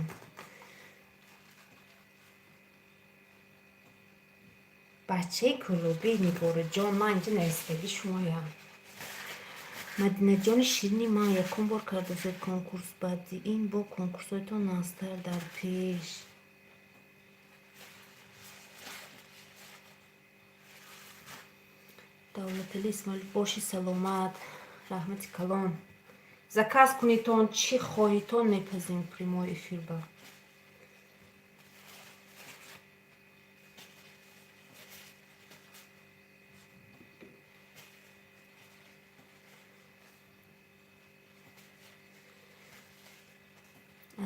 Бачаи кӯлобӣ, Нигораҷон, ман инҷа навистагӣ шумоям. Мадинаҷони ширини ман, якум бор кардасед конкурс, баъди ин бо конкурсҳоятон нағзтар дар пеш. Давлатали Исмоилов, боши саломат, раҳмати калон. Заказ кунедтон, чӣ хоҳитон мепазем прямой эфир ба.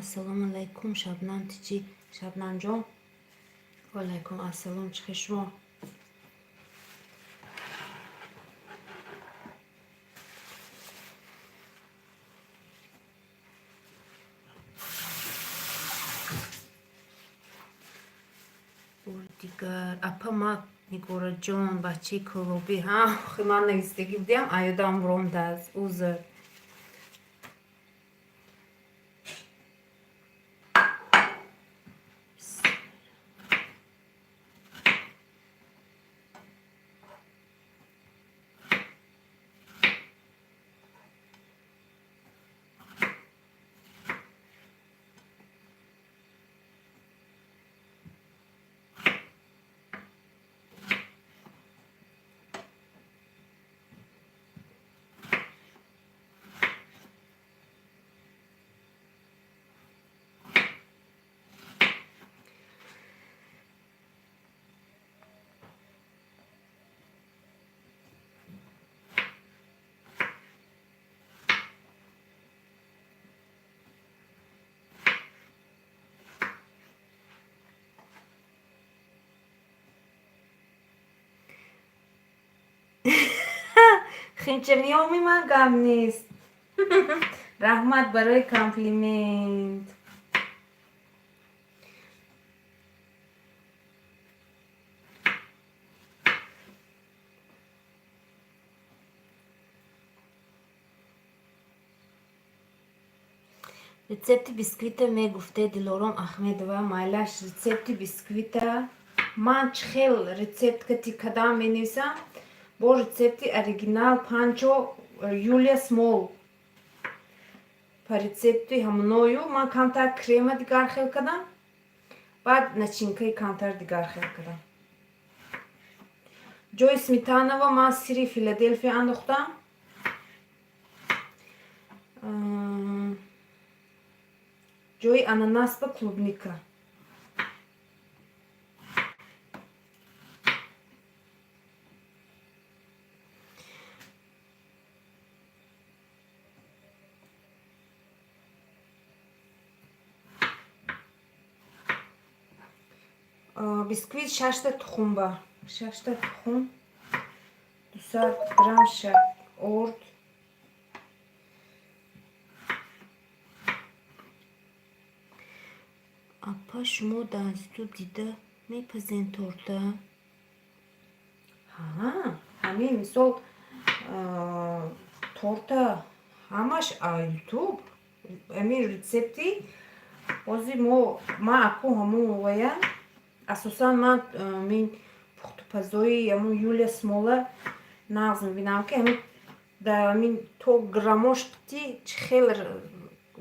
Ассалому алайкум, Шабнам тиҷи. Шабнамҷон, ва алайкум ассалом, чӣ хел шумо? Дигар апа ма Нигораҷон, бачаи Кӯлобӣ. Ҳа, охи ман нависдагӣ будиам, аёдам буромдааст. Узр. Хинча миёми ман гап нест. Раҳмат барои комплимент. Рецепти бисквита мегуфте, Дилором Ахмедова. Майлаш, рецепти бисквита ман чӣ хел рецепт кати кадам менависам, бо рецепти оригинал Панчо Юлия Смол, по рецепти ҳамоною ман камтар крема дигар хел кардам, баъд начинкаи камтар дигар хел кардам. Ҷои сметанава ман сири Филаделфия андохтам. Ҷои ананас ба клубника. Бисквит шашта тухумба, шашта тухум, 200 грамм орд. Апа, шумо дар Ютуб дида мепазен торта? Ҳа, ҳамин мисол торта ҳамаш Ютуб, ҳамин рецепти ҳозир мо ман аку ҳамон вая асосан ман мин пухтупазои ҳамон Юлия Смола нағз мебинам, ки ҳамин дар ҳамин то граммош ти чӣ хел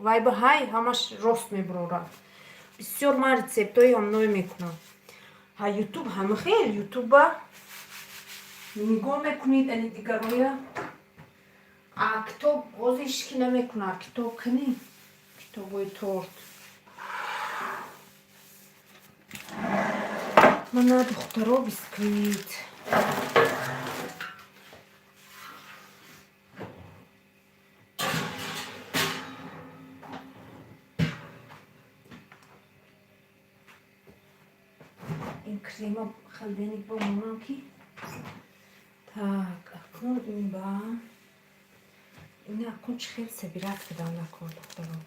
вай ба ҳай ҳамаш рост мебурорад. Бисёр ман рецептҳои ҳамное мекунам. Ҳа, Ютуб ҳама хел Ютуба нигоҳ мекунед, ани дигароя. А китоб ҳозир ҳеч ки намекунад. Китоб кани, китобҳои торт. Мана, духтаро, бисквит. Ин крема холодильник ба монам ки. Так, акнун ин ба ина акнун чӣ хел собирать кардам накор, духтаро.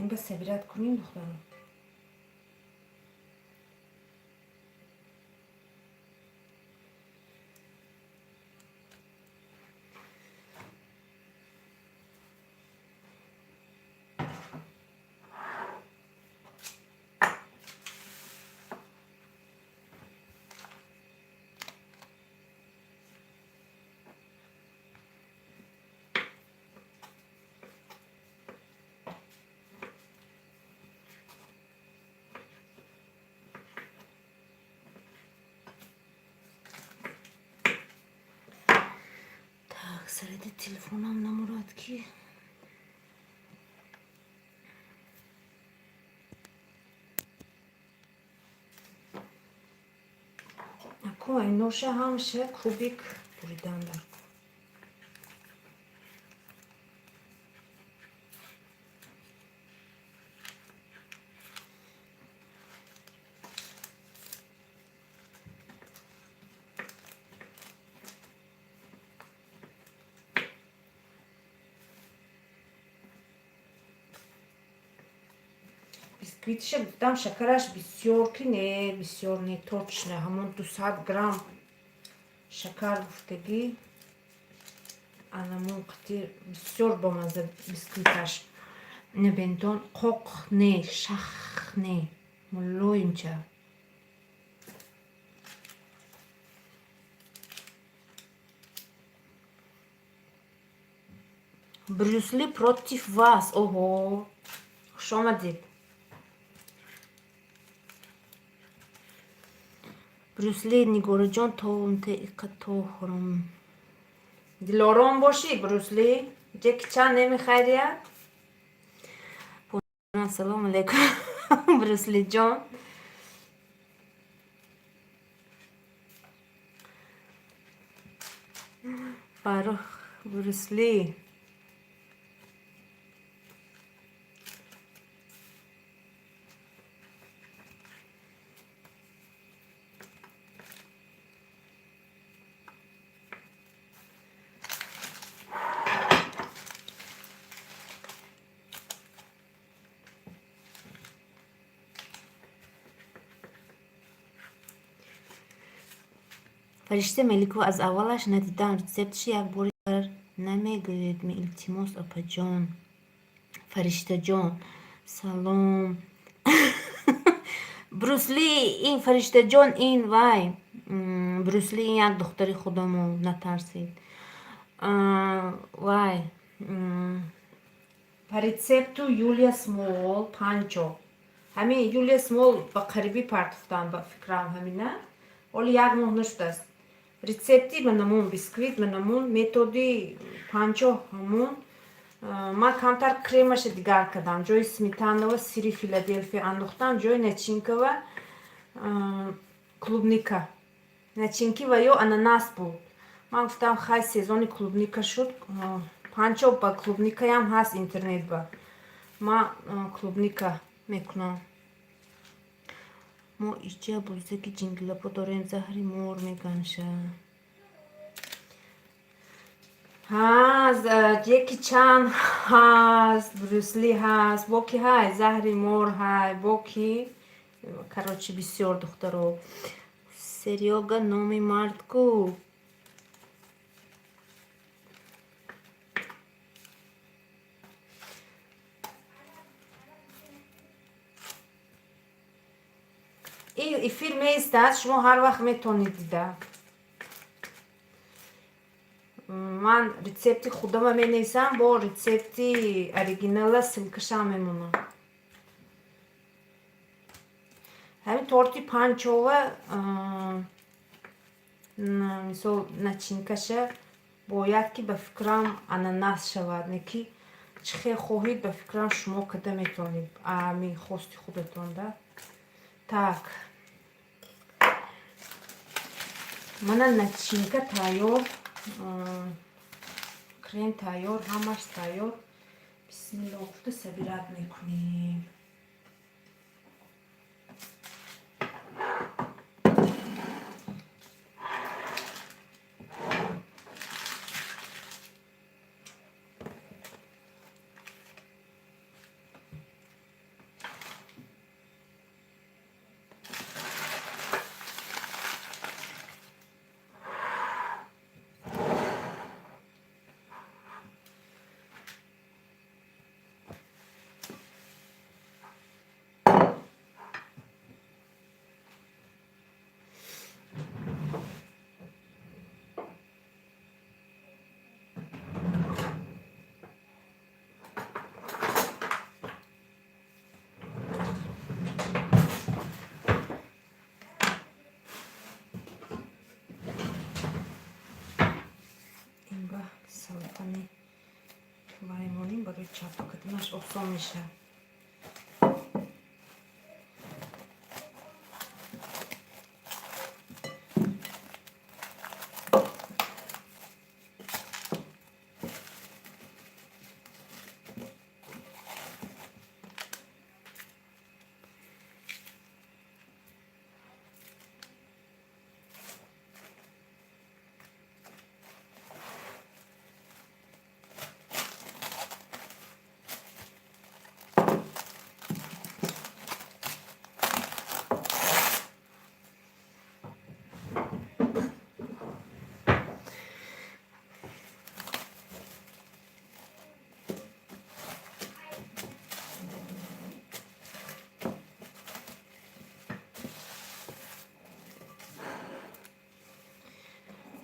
Ин ба собирать кунем, духтарон. Так, заряди телефонам намурад ки. Ако айноша ҳамаша кубик буридан дар. Бисквитиша гуфтам, шакараш бисёр ки не, бисёр не, точно ҳамон 200 грамм шакар гуфтагӣ, анамон қати бисёр бомазза бисквиташ. Набентон, қоқ не, шах не, мулоимча. Брюсли против вас. Оҳо, хушомадед, Брюсли. Нигораҷон, то иқа то хӯрам. Дилором бошӣ, Брюсли. Ҷеки Чан намехайрия. Ассалому алайкум, Брюслиҷон. Фаррух, Брюсли. Фаришта Меликова, аз аввалаш надидам, рецептши як бори дигар намегӯед-ми, илтимос, апаҷон? Фариштаҷон, салом. Брусли ин, Фариштаҷон, ин вай, Брусли ин як духтари худамон, натарсед. Вай, по рецепту Юлия Смол панчо. Ҳамин Юлия Смол ба қарибӣ партофтам, ба фикрам, ҳамина ҳоли як моҳ нашудааст. Рецепти манамун бисквит, манамун методи панчо ҳамун. Ман камтар кремаша дигар кардам, ҷои сметанава сири Филаделфия андохтам, ҷои начинкава клубника. Начинки ва ё ананас буд. Ман гуфтам, хай, сезони клубника шуд, панчо ба клубникаям ҳаст интернет ба. Ман клубника мекунам. Мо иҷа бузаки ҷинглапо дорем, заҳри мор меганша. Ҳа, Ҷеки Чан ҳаст, Брюсли ҳаст, бо ки ҳай, заҳри мор ҳай, бо ки, короче, бисёр, духтаро. Серёга номи мард ку. Ин эфир меистад, шумо ҳар вақт метавонед дида. Ман рецепти худама менависам, бо рецепти оригинала ссылкашам мемонам. Ҳамин торти панчова, мисол, начинкаша бояд ки, ба фикрам, ананас шавад, не ки чӣ хел хоҳед, ба фикрам, шумо када метавонед ами хости худатон да. Так, мана начинка тайёр, крем тайёр, ҳамаш тайёр. Бисмилло гуфта собирать мекунем. Карданаш осон мешавад.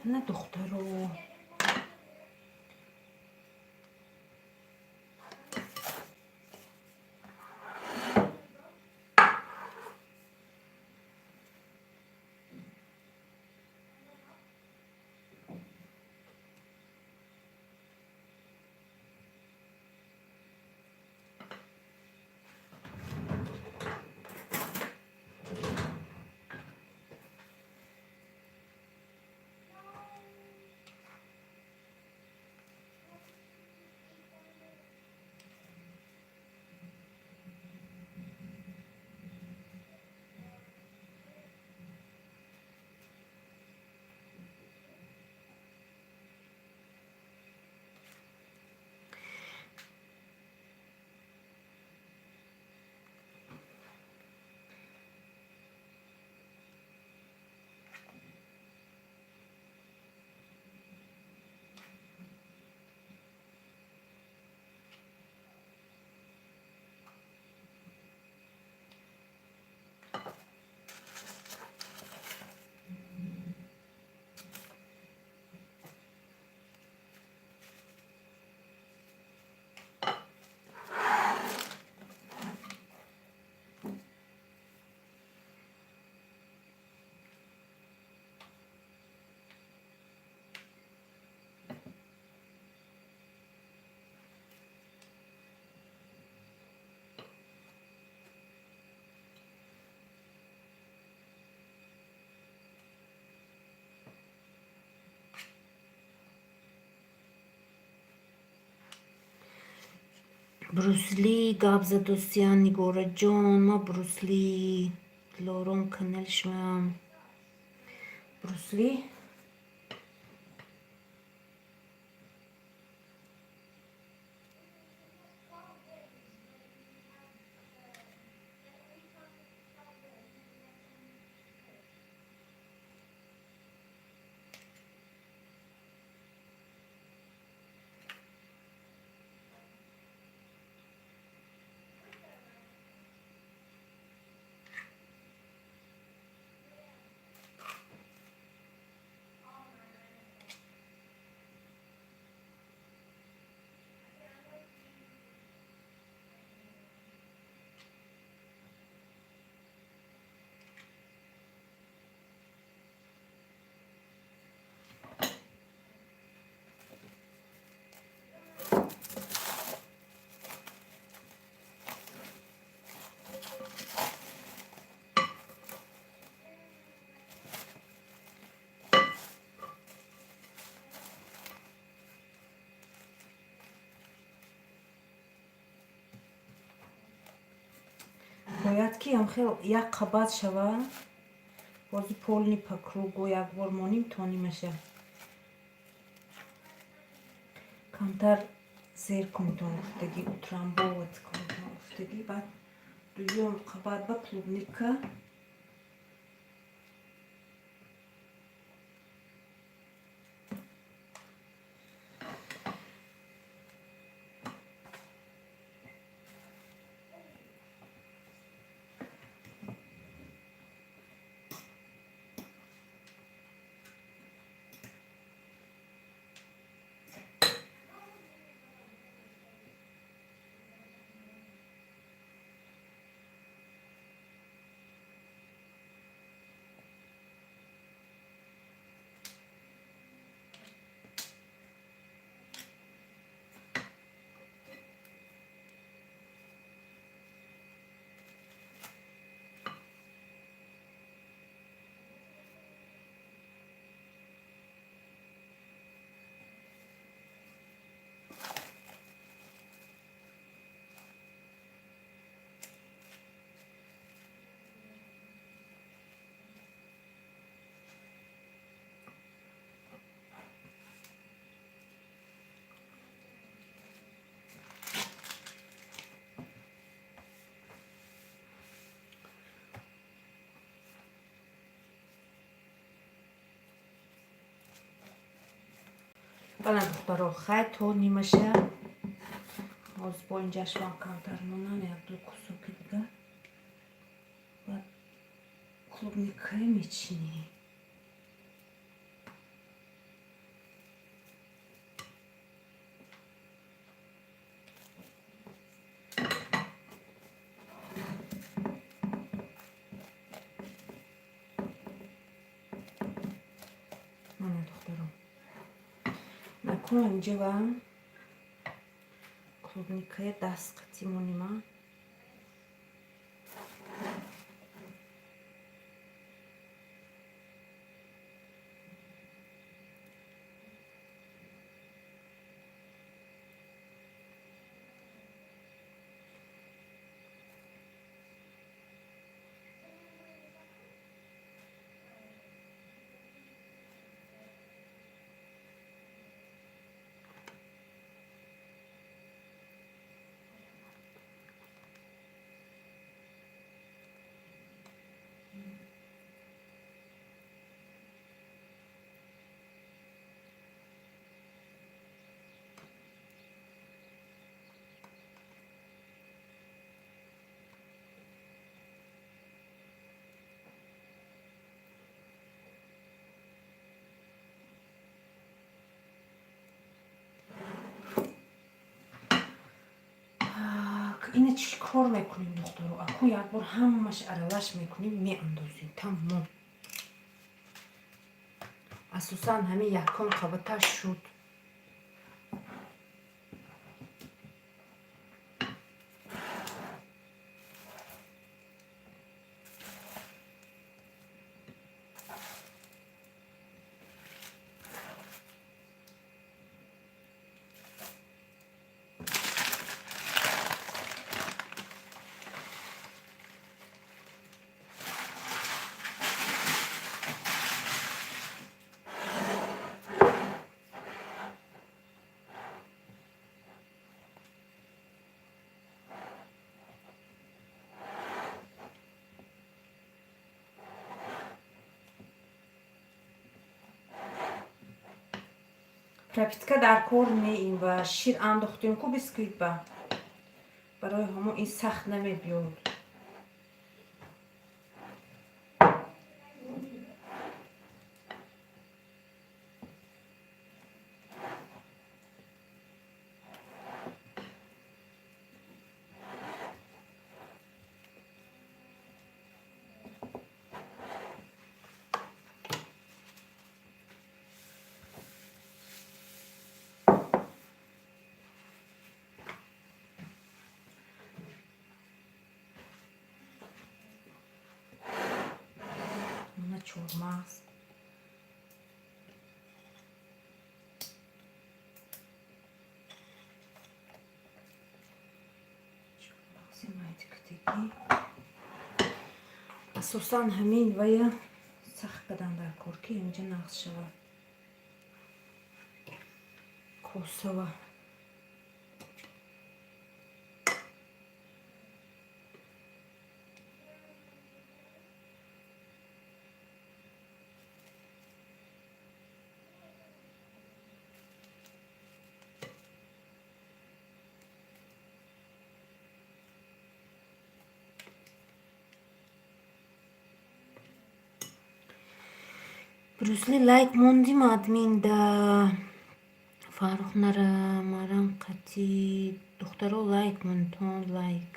На, духтаро. Брюсли гап задосиян, Нигораҷон, ма Брюсли, Лорон канали шумоям. Брюсли. Бояд ки ҳамхел як қабат шавад. Бози полный по кругу як бор моним, то нимаша. Камтар зер кунитон гуфтагӣ, утрамбовать кунитон гуфтагӣ. Баъд дуюм қабат ба клубника. Бала, духтаро, хай, то нимаша ҳозир бо инҷашвам камтар монам, якду кусоки дига, баъд клубникаи мечинем. Мана, духтаро, накун, инҷа клубникаи даст қатӣ монима. Ина чӣ кор мекунем, духтаро? Аку якбор ҳамаш аралаш мекунем, меандозем, тамом. Асосан ҳамин якум қабаташ шуд. Пропитка дар кор не, ва шир андохтем ку бисквит ба, барои ҳамон ин сахт намебиёд. Мана чормағз. Чормағзи майдикатагӣ. Асосан ҳамин вая сахт кадан дар кор, ки инҷа нағз шавад косава. Брюсли, лайк мондим админда. Фаррух нара марам қатӣ. Духтаро, лайк монтон, лайк.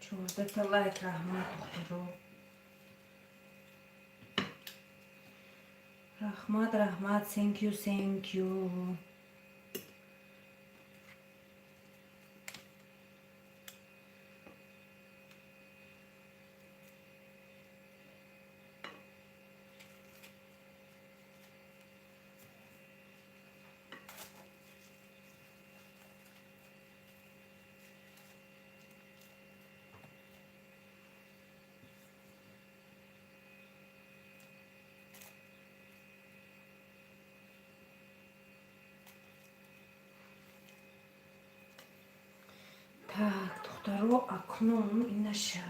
14та лайк, раҳмат, духтаро. Раҳмат, раҳмат, thank you, thank you. Так, духтаро, акнун инаша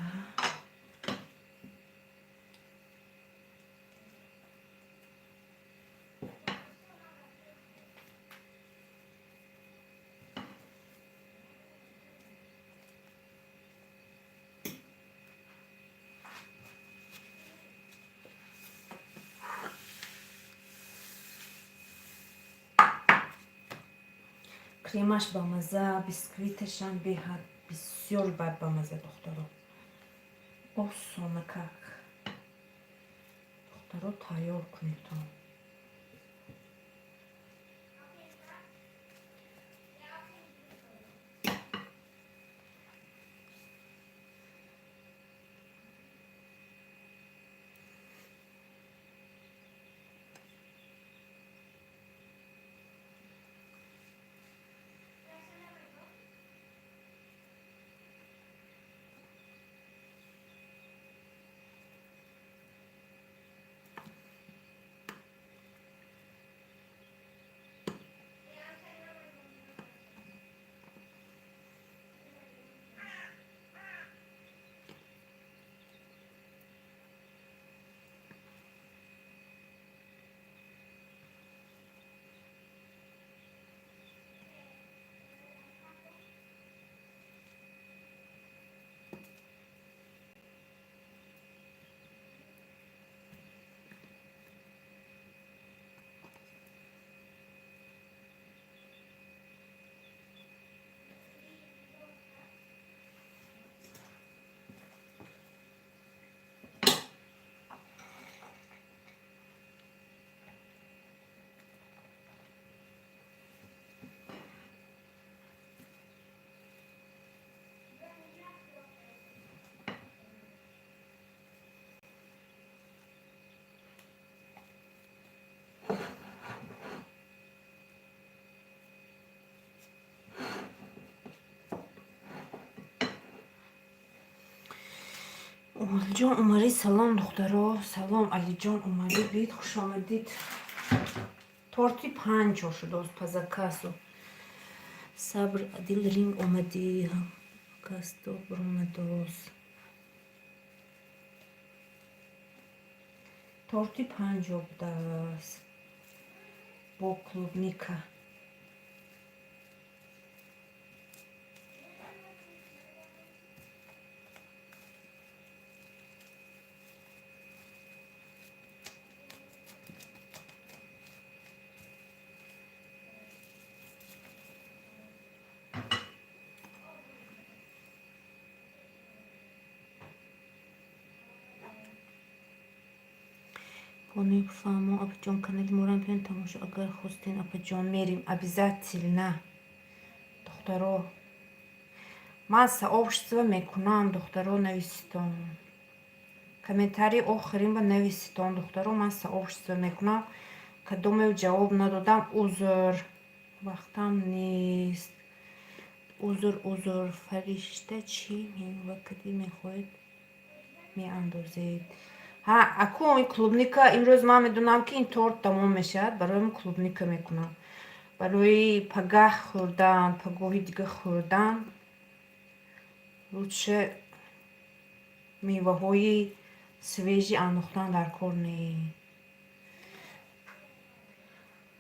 Кремаш бамаза, бисквиташам беҳад бисёр бад бамаза, духтаро. Осона как. Духтаро, тайёр кунедтон. Алиҷон Умарӣ, салом, духтаро. Салом, Алиҷон Умарӣ, биед, хушомадид. Торти панҷо шудост по заказу. Сабр Адил ринг омадӣ. Касто баромадост. Торти панҷо будааст. Бо клубника. Бону фаҳмо, апаҷон, канали морам биён тамошо, агар хостен, апаҷон, мерим обязательно. Духтаро, ман сообщество мекунам, духтаро, нависитон. Комментарии охирин ба нависитон, духтаро, ман сообщество мекунам. Кадомев ҷавоб надодам, узр. Вақтам нест. Узр, узр. Фаришта, чӣ мева кадӣ мехоҳед меандозед? Ҳа, акун ин клубника имрӯз ман медонам, ки ин торт тамом мешавад, барои клубника мекунам. Барои пагаҳ хӯрдан, пагоҳи дига хӯрдан лучше меваҳои свежий андохтан дар кор не.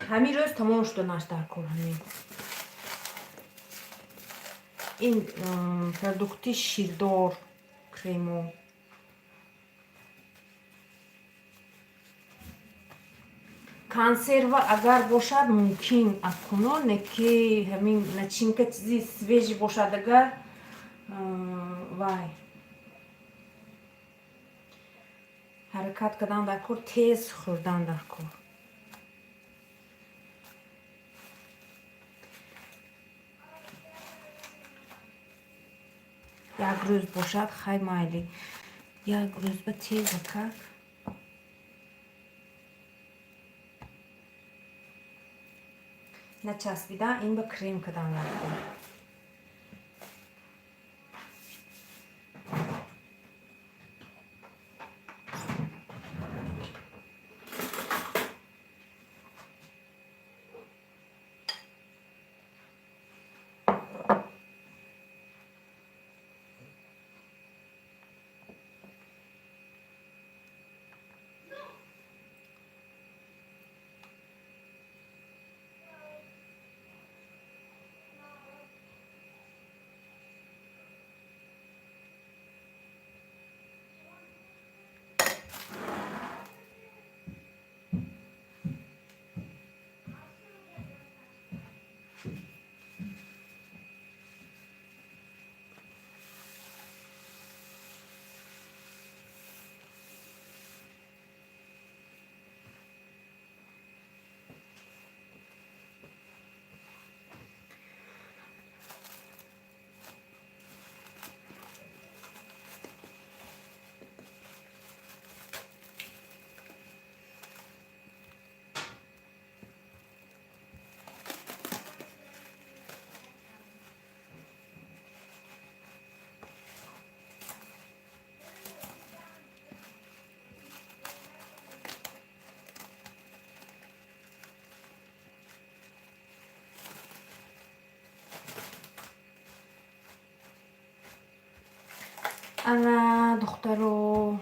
Ҳамин рӯз тамом шуданаш дар кор ҳамин. Ин продукти ширдор, кремо. Консерва агар бошад, мумкин акуно, не ки ҳамин начинка чизи свежий бошад, агар вай ҳаракат кардан дар кор, тез хӯрдан дар кор. Як рӯз бошад, хай, майли. Як рӯз ба теза как начаспида, ин ба крем кардан дар кор. Ана, духтаро,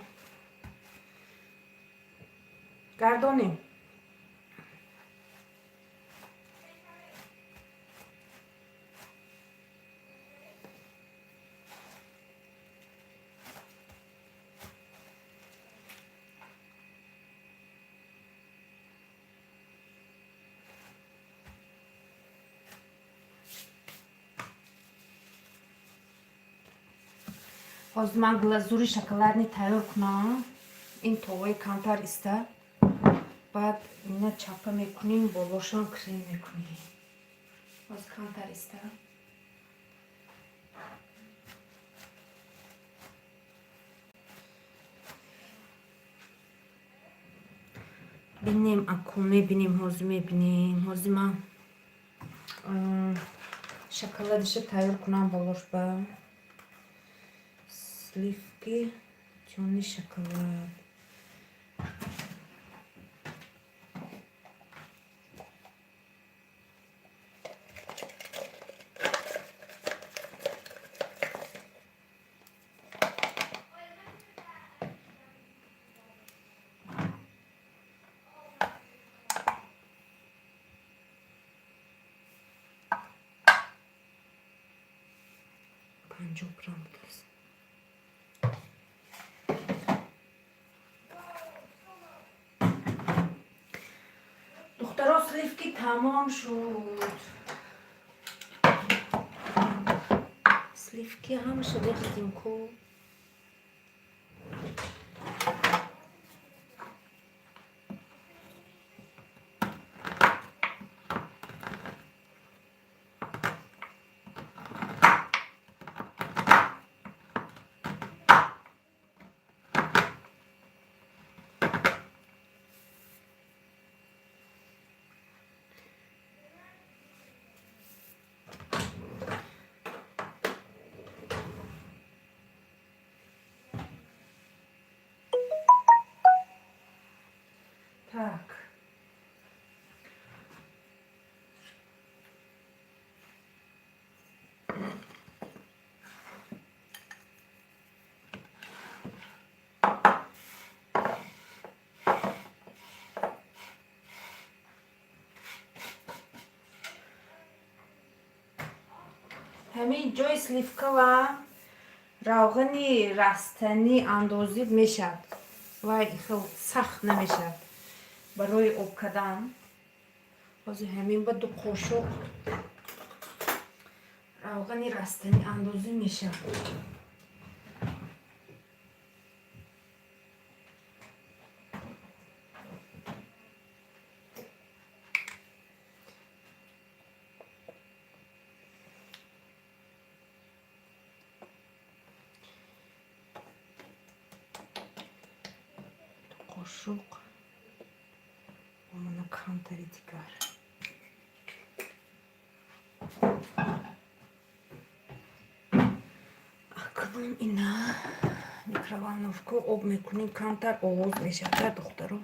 гардонем. Ҳозир ман глазури шоколадный тайёр кунам. Ин товаи камтар иста. Баъд ина чапа мекунем, болошам крем мекунем. Ҳозир камтар иста. Бинем, аку мебинем, ҳозир мебинем. Ҳозир ман шоколадиша тайёр кунам болош ба сливки, тёмный шоколад. 50 грамм будааст. Духтаро, сливки тамом шуд. Сливки ҳамаша рехтем ку. Так. Ҳамин ҷои сливкава равғани растанӣ андозид мешавад. Вай хел сахт намешавад. Барои об кардан. Ҳозир ҳамин ба 2 қошуқ равғани растанӣ андозӣ мешавад. Қошуқ мана камтари дигар. Акнун ина микроволновка об мекунем, камтар овоз мешавад, духтаро.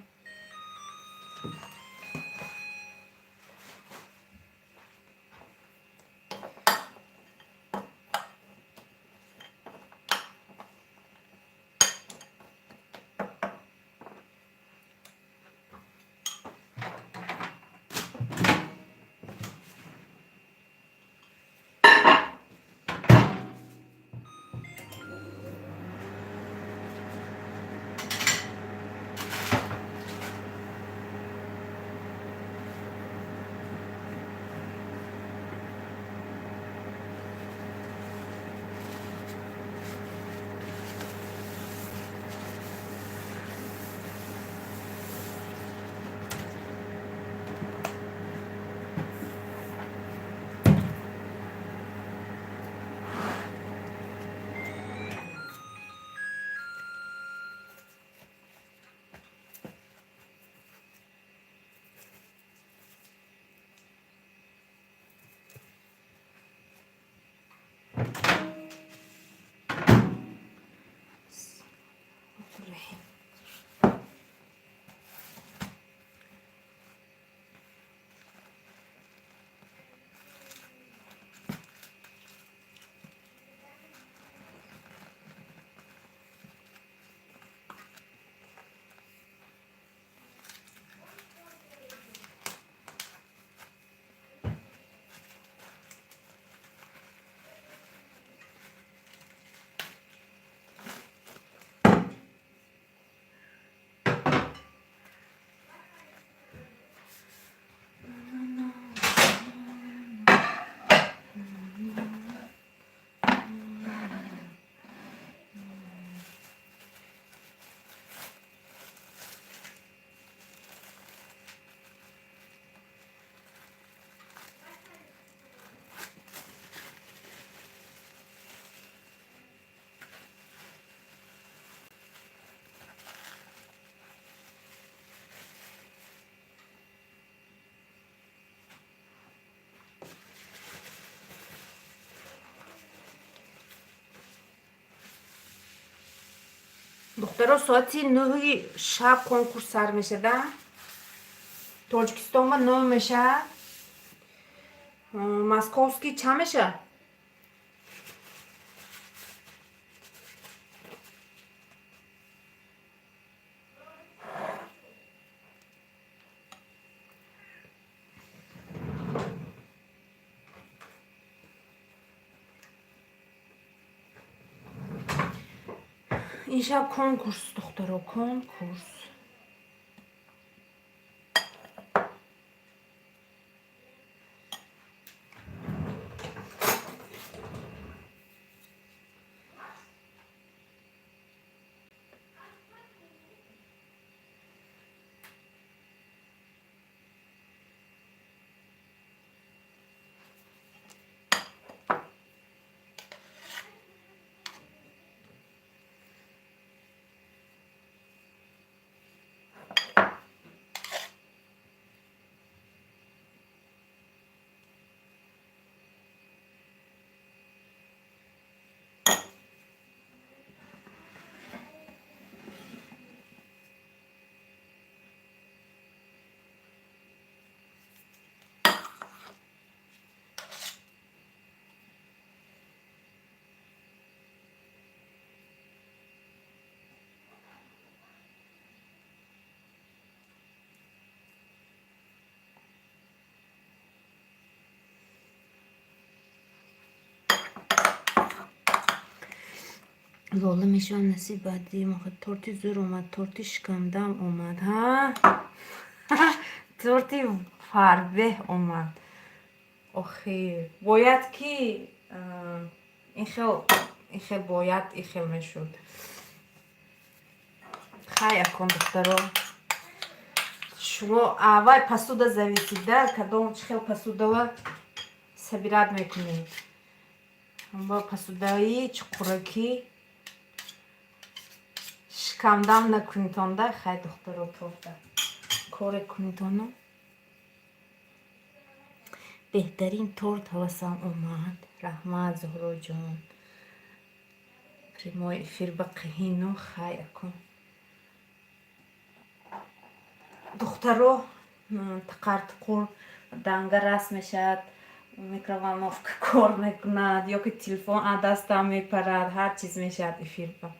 Духтаро, соати 9-и шаб конкурс сар мешада. Тоҷикистонба 9 мешавад. Московский чанд мешавад? Ин шаб конкурс, духтаро, конкурс. Лола мешавам, насиб баъди торти зӯр омад, торти шикамдам омад. Ҳа, торти фарбеҳ омад. Охир бояд ки ин хел, ин хел бояд, ин хел мешуд. Хай, акон, духтаро, шумо аввай посуда зависит да, кадом чӣ хел посудава собирать мекунед. Бо посудаи чуқуракӣ шикамдам накунитонда. Хай, духтаро, торта коре кунитону. Беҳтарин торт ҳавасам омад. Раҳмат, Зуҳроҷон. Прямой эфир ба қиҳину. Хай, акун, духтаро, тақар-туқур данга раст мешавад, микроволновка кор мекунад ё ки телефон аз дастам мепарад, ҳар чиз мешавад эфирба.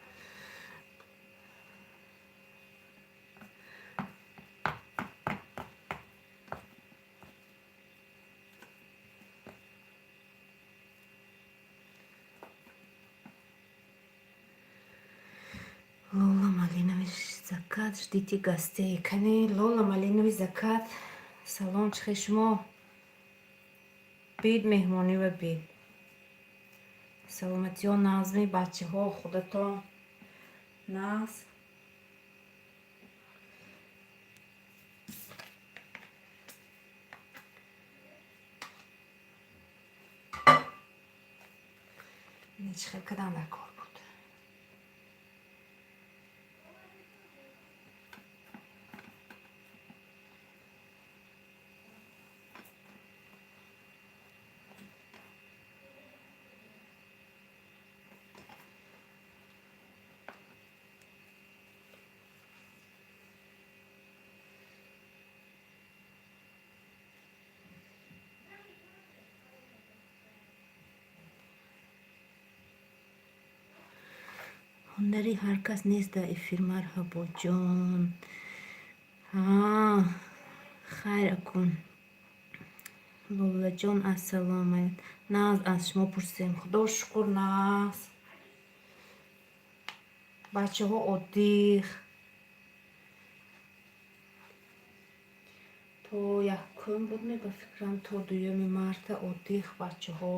Лола, малиновый закат, ждите гостей. Кани, Лола, малиновый закат. Салом, чихе шумо? Бид меҳмонӣ ва бид. Саломатиҳо, назми бачаҳо, худатон нағз. Чӣ хел кардам, дар кор буд. Ҳунари ҳар кас нест дар эфир. Марҳабоҷон. Ҳа, хайр, акун. Лолаҷон, ассалому алайкум. Нағз, аз шумо пурсем. Худо шукр, нағз. Бачаҳо отдых. То якум буд, ба фикрам, то 2 марта отдых бачаҳо.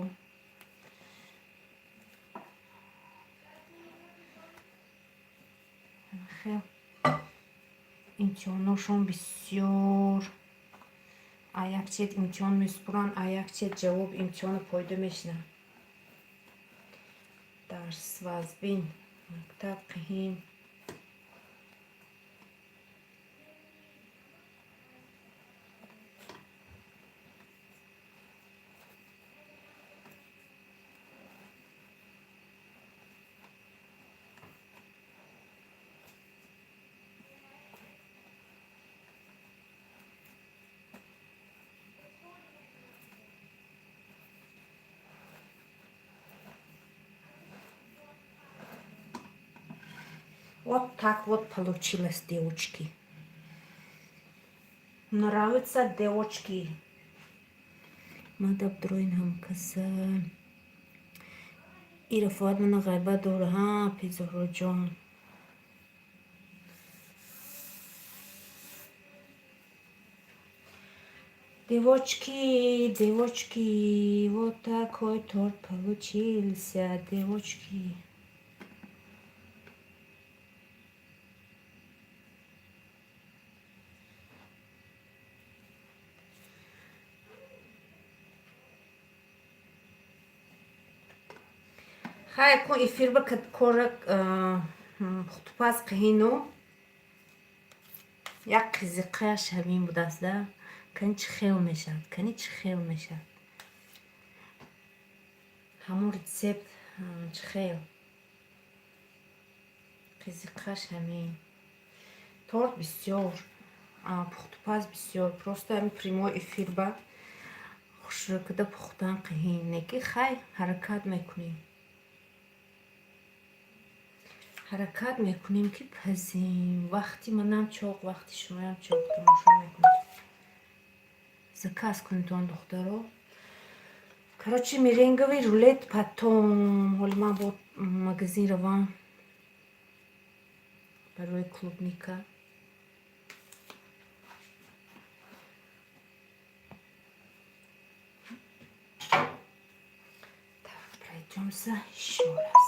Хел имтиҳоношон бисёр. А як чет имтиҳон месупуранд, а як чет ҷавоби имтиҳонро пайдо мешинанд. Дарс вазбин, мактаб қиҳин. Вот так вот получилось, девочки. Нравится, девочки? Мадаб дроин ҳамкаса. И Рафоат мана ғайбат дора, ҳа, Пизоҳроҷон. Девочки, девочки, вот такой торт получился, девочки. Хай, кун эфир ба кора пухтупаз қиҳину як қизиқааш ҳамин будааст да. Кани чӣ хел мешавад, кани чӣ хел мешавад. Ҳамон рецепт чӣ хел. Қизиқаш ҳамин. Торт бисёр, пухтупаз бисёр. Просто ҳамин прямой эфир ба хушрӯкада пухтан қиҳин. Не ки хай, ҳаракат мекунем. Ҳаракат мекунем, ки пазем. Вақти манам чоқ, вақти шумоям чоқ, тамошо мекунед. Заказ кунедон, духтаро. Короче, меренговый рулет потом. Ҳоли ман бо магазин равам барои клубника. Так, пройдемся еще раз.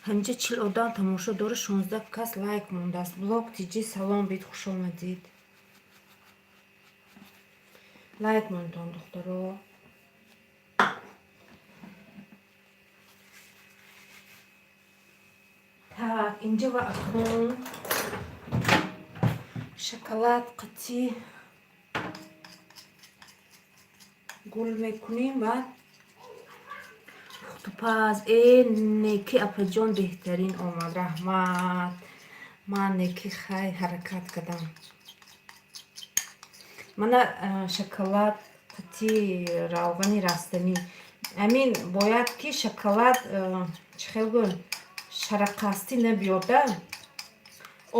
Ҳаминҷа 40 одам тамошо дора, 16 кас лайк мондааст. Блог тиҷи, салом бид, хуш омадед. Лайк мондон, духтаро. Так, инҷа ва акнун шоколад қатӣ гул мекунем, баъд пухтупаз. Э, неки, апаҷон, беҳтарин омад, раҳмат. Ман неки хай, ҳаракат кардам. Мана шоколад қатӣ равғани растанӣ. Амин бояд ки шоколад, чӣ хел гӯем, шараққастӣ набиёда,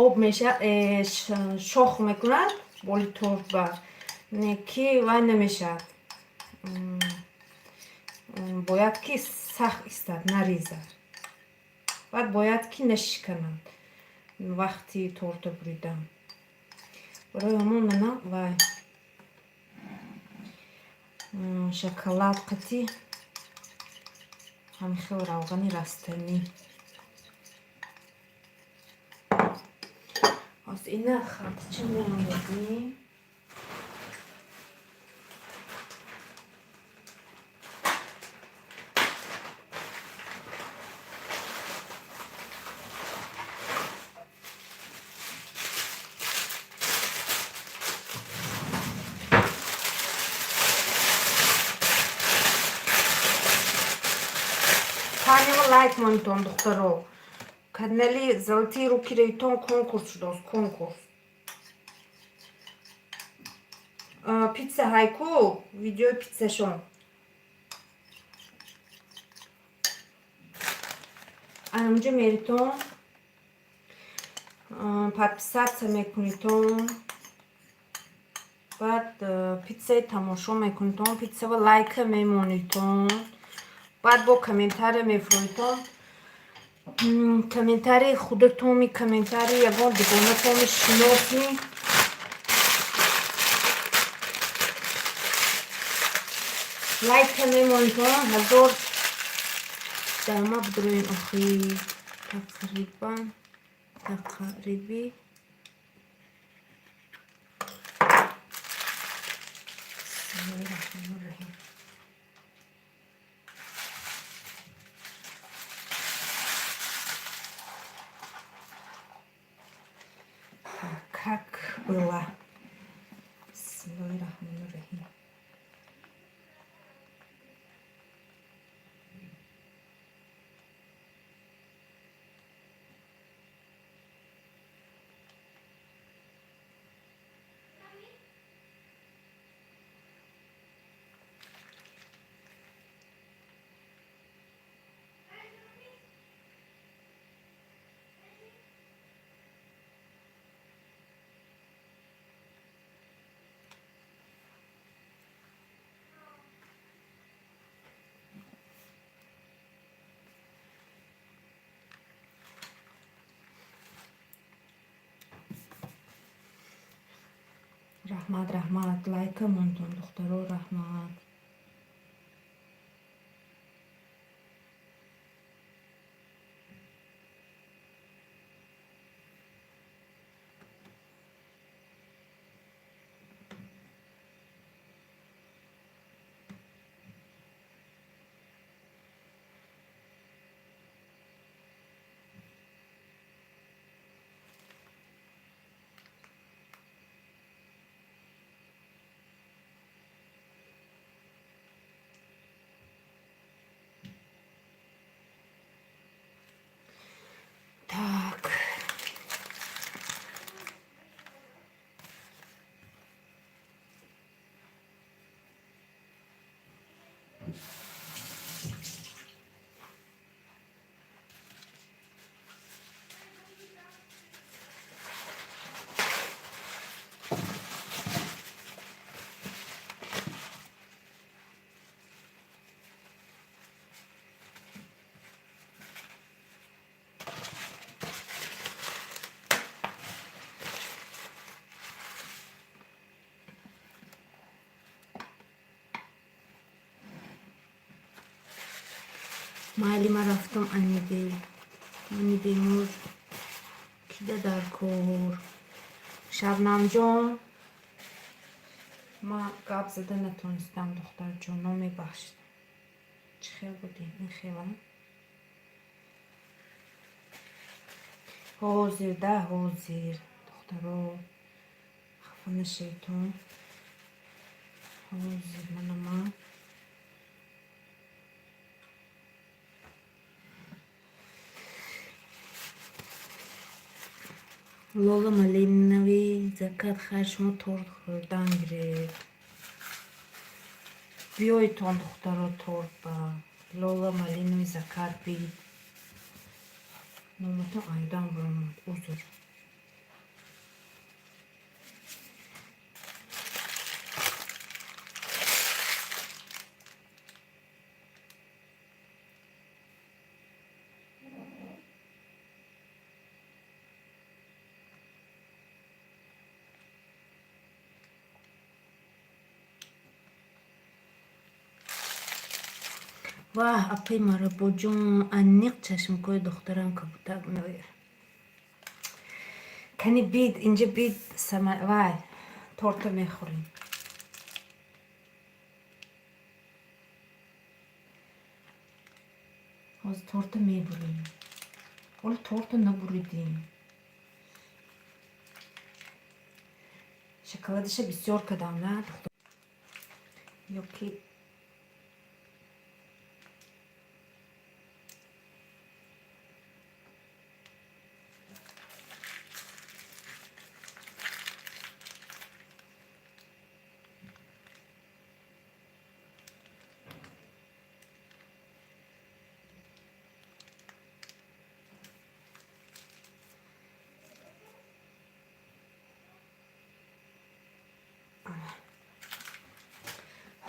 об мешавад, шох мекунад боли торт ба неки вай намешавад. Бояд ки сахт истад, нарезад. Баъд бояд ки нашиканад вақти торта буридан. Барои ҳамон мана вай шоколад қатӣ ҳамин хел равғани растанӣ. Ҳозир ина халтача меандозем. Панема лайк монитон, духтаро. Канали Золотые руки равитон, конкурс шудааст, конкурс. Питса ҳайку, видеои питсашон. Анамҷо меритон, подписаться мекунитон, баъд питсаи тамошо мекунитон, питсава лайка мемонитон, баъд бо комментария мефурӯитон. Комментарии худатоми, комментарии ягон дугонатоми, шиносми. Лайка мемонитон, 1000 дама бидроен охи. Тақрибан тақриби бисмиллоҳи раҳмони раҳим. Как было? Бисмиллоҳи раҳмони раҳим. Раҳмат, раҳмат, лайка монтон, духтаро, раҳмат. Так. Майли, ман рафтам, ани бемор кида дар кор. Шабнамҷон, ман гап зада натонистам, духтарҷоно, мебахшед. Чӣ хел будем? Ин хела? Ҳозир да, ҳозир, духтаро, хафа нашедтон. Ҳозир мана ман Лола малиновый закат. Хайр, шумо торт хӯрдан гиред. Биёедтон, духтаро, торт ба Лола малиновый закат бид. Номатон айдан баромад, узр. Ваҳ, апаи Марабоҷон, аниқ чашмкои духтарам кабутак меояд. Кани бид, инҷа бид, вай, торта мехӯрем. Ҳозир торта мебурем. Ҳоло торта набуридем. Шоколадаша бисёр кардам, на? Ёки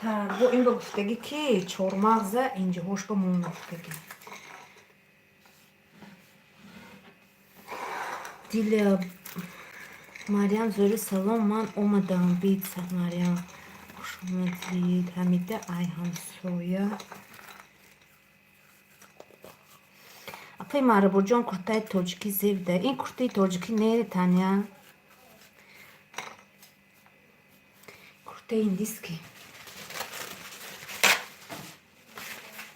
Так, бо ин ба гуфтагӣ, ки чормағза инҷоҳош ба мон гуфтагӣ. Диля Марьям Зори, салом, ман омадам, бид. Марьям, хуш Омадид. Ҳамида ай ҳамсоя. Апаи Маҳрабоҷон, куртаи тоҷикӣ зеб да. Ин куртаи тоҷикӣ не, Таня. Куртаи индийский.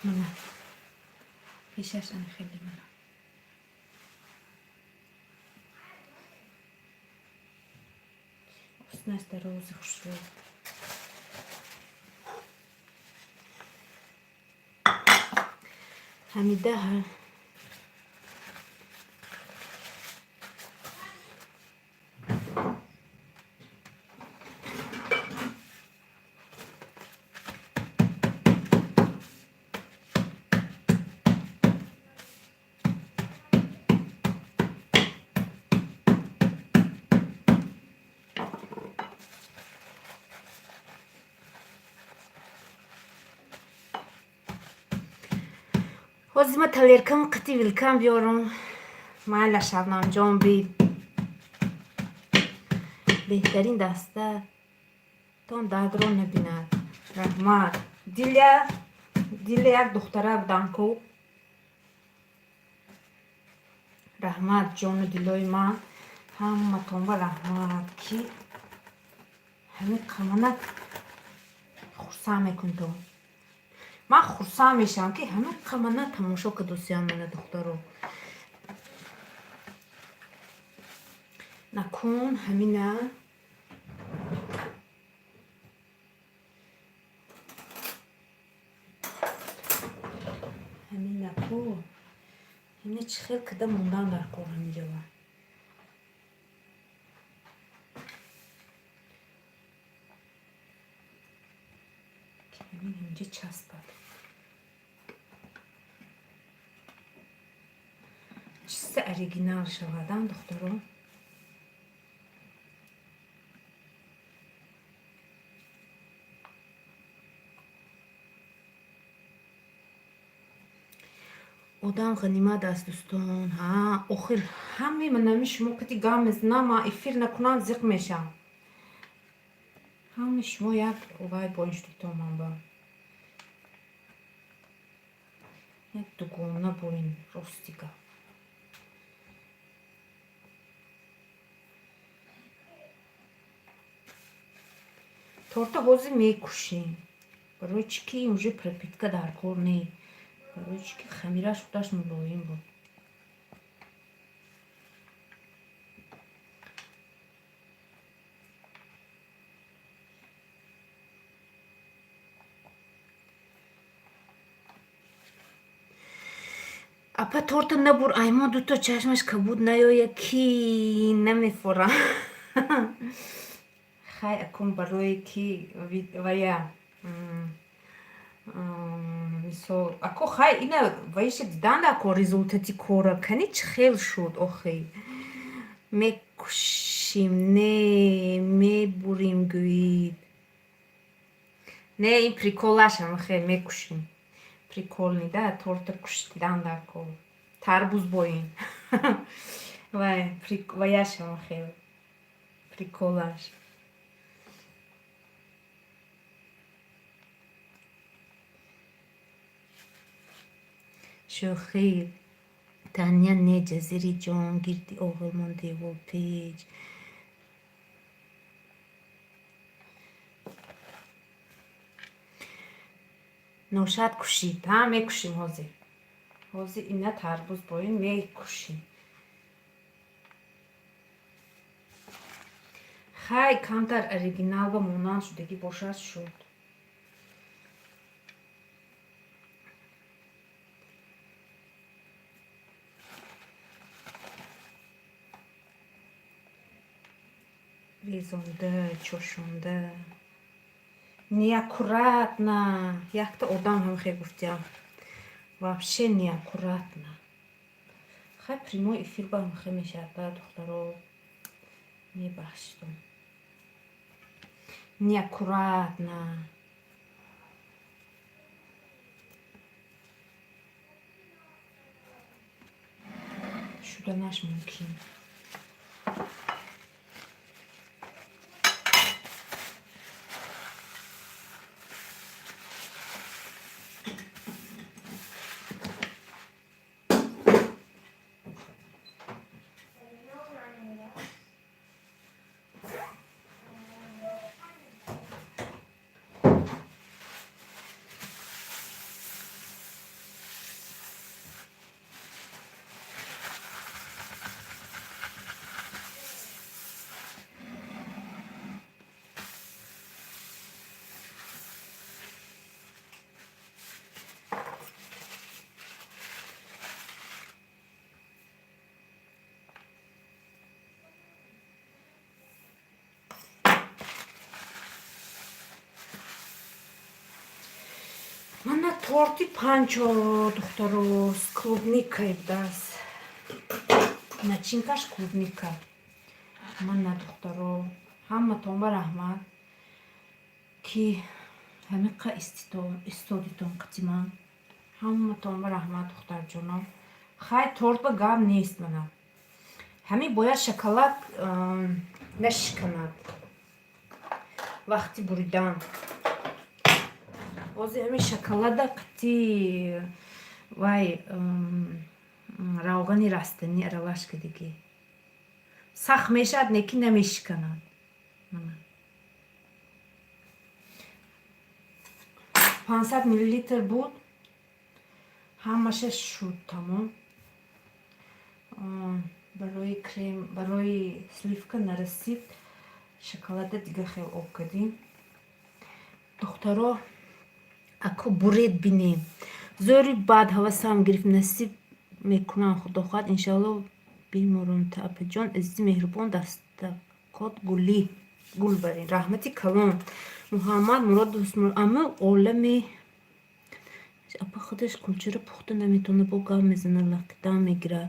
Мана. Пешаш ана хеле мана. Оснаш дарози хушрӯ. Ҳамида. Ҳозир ма талеркам қити вилкам биёрам. Майла, Шабнамҷон, би. Беҳтарин даста тон дардро набинад. Раҳмат. Диля, Диля як духтара будан ку. Раҳмат, ҷону дилои ман. Ҳаматонба раҳмат, ки ҳамин қамана хурсанд мекунтон. Ман хурсанд мешавам, ки ҳамин қамана тамошо кардосиям мана, духтаро. Накун ҳамина ҳамина ку ҳамина чӣ хел када мондан дар кор ҳаминҷава. Ҳамин ҳаминҷа часпад. Чизи оригинал шавадам, духтаро. Одам ғанимат аст, дӯстон. Ҳа, охир ҳамаи манами шумо кати гап мезанам, ман эфир накунам, зиқ мешавам. Ҳамаи шумо як вай бо инштудитон ман ба. Як дугона бо ин, рости гап. Торта ҳозир мекушем. Барои чӣ ки уже пропитка дар кор не. Барои чӣ ки хамираш худаш мулоим буд. Апа, торта набур, аймо дуто чашмаш кабуд наёя, ки намефорам. Хай, акун барое ки вая мисол ако хай ина ваиша дидан ако результати кора кани чӣ хел шуд охи. Мекушим, не мебурим гӯид. Не, ин приколаш ама хел мекушим. Прикольный да, торта куштидан дар кор. Тарбуз бо ин. Вай, ваяш ама хел. Приколаш. Шӯхӣ. Таня не, Ҷазири ҷон, гирди оғилмон деворпеч. Ношад кушид. Ҳа, мекушим ҳозир. Ҳозир ина тарбуз бо ин мекушим. Хай, камтар оригинал ба монанд шудагӣ бошад, шуд. Резонда, чошонда. Неаккуратно. Якта одам ҳам хел гуфтиям. Вообще неаккуратно. Хай, прямой эфир ба ҳам хел мешавад, да, духтаро. Мебахшидон. Неаккуратно. Шуданаш мумкин. Торти панчо, духтаро, с клубникой будааст. Начинкаш клубника. Мана, духтаро, ҳаматон ба раҳмат, ки ҳамиқа истодитон қати ман. Ҳаматон ба раҳмат, духтарҷоно. Хай, торт ба гап нест, мана. Ҳамин бояд шоколад нашиканад вақти буридан. Бози ҳамин шоколада қати вай равғани растанӣ аралаш кардагӣ. Сахт мешавад, лекин намешиканад. Мана. 500 миллилитр буд. Ҳамаша шуд тамом. Барои крем, барои сливка нарасид. Шоколада дига хел об кардем. Духтаро, ако буред бинем. Зӯри баъд ҳавасам гирифт, насиб мекунам, худо хоҳад, иншоалло, бимурам та, апаҷон азизи меҳрубон, дастакот гулӣ гул барин. Раҳмати калон. Муҳаммад Муродов аму олами апа худаш кулчаро пухта наметавонад, бо гап мезанад, лақидан мегирад.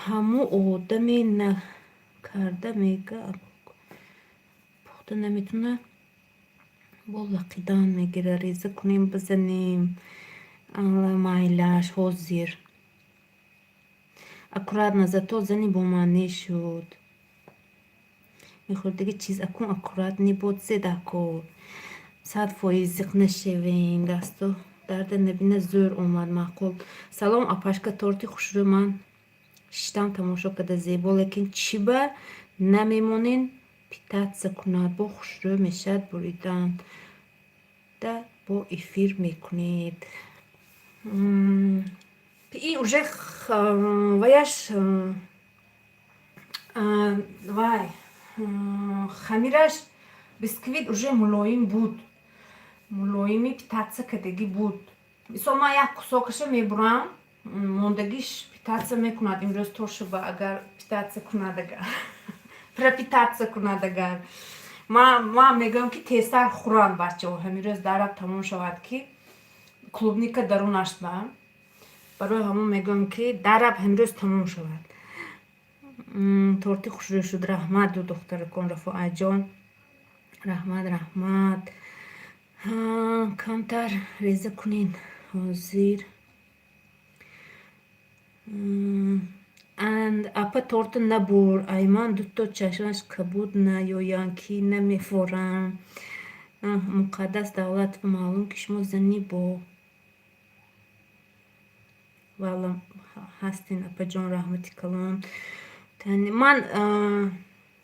Ҳаму одаме накарда мега, пухта наметавонад, бо лақидан мегирад. Реза кунем, бизанем. Майлаш ҳозир. Аккуратно, зато зани бомаънӣ шуд. Мехӯрдиги чиз акун аккуратный буд, зедако. 100% зиқ нашавем. Дасту дарда набина, зӯр омад, маъқул. Салом, апашка, торти хушрӯ ман шиштам тамошо карда, зебо, лекин чӣ ба намемонен питаться кунад, бо хушрӯ мешавад, буриданда бо эфир мекунед. Ин уже ваяш, вай хамираш, бисквит уже мулоим буд, мулоими питаться кардагӣ буд. Мисол, ман як кусокаша мебурам, мондагиш питаться мекунад имрӯз то шуба, агар питаться кунад, агар пропитаться кунад. Агар ман мегӯям, ки тезтар хӯранд бачаҳо, ҳамин рӯз дараб тамом шавад, ки клубника дарунаш ба, барои ҳамон мегӯям, ки дараб ҳамин рӯз тамом шавад. Торти хушрӯ шуд, раҳмат, ду духтаракон, Рафоаҷон, раҳмат, раҳмат. Камтар реза кунед ҳозир. Апа, торта набур, ай ман дуто чашмаш кабуд наёянд, ки намефорам. Муқаддас Давлатова, маълум, ки шумо зани бо валла ҳастен, апаҷон, раҳмати калон. Ман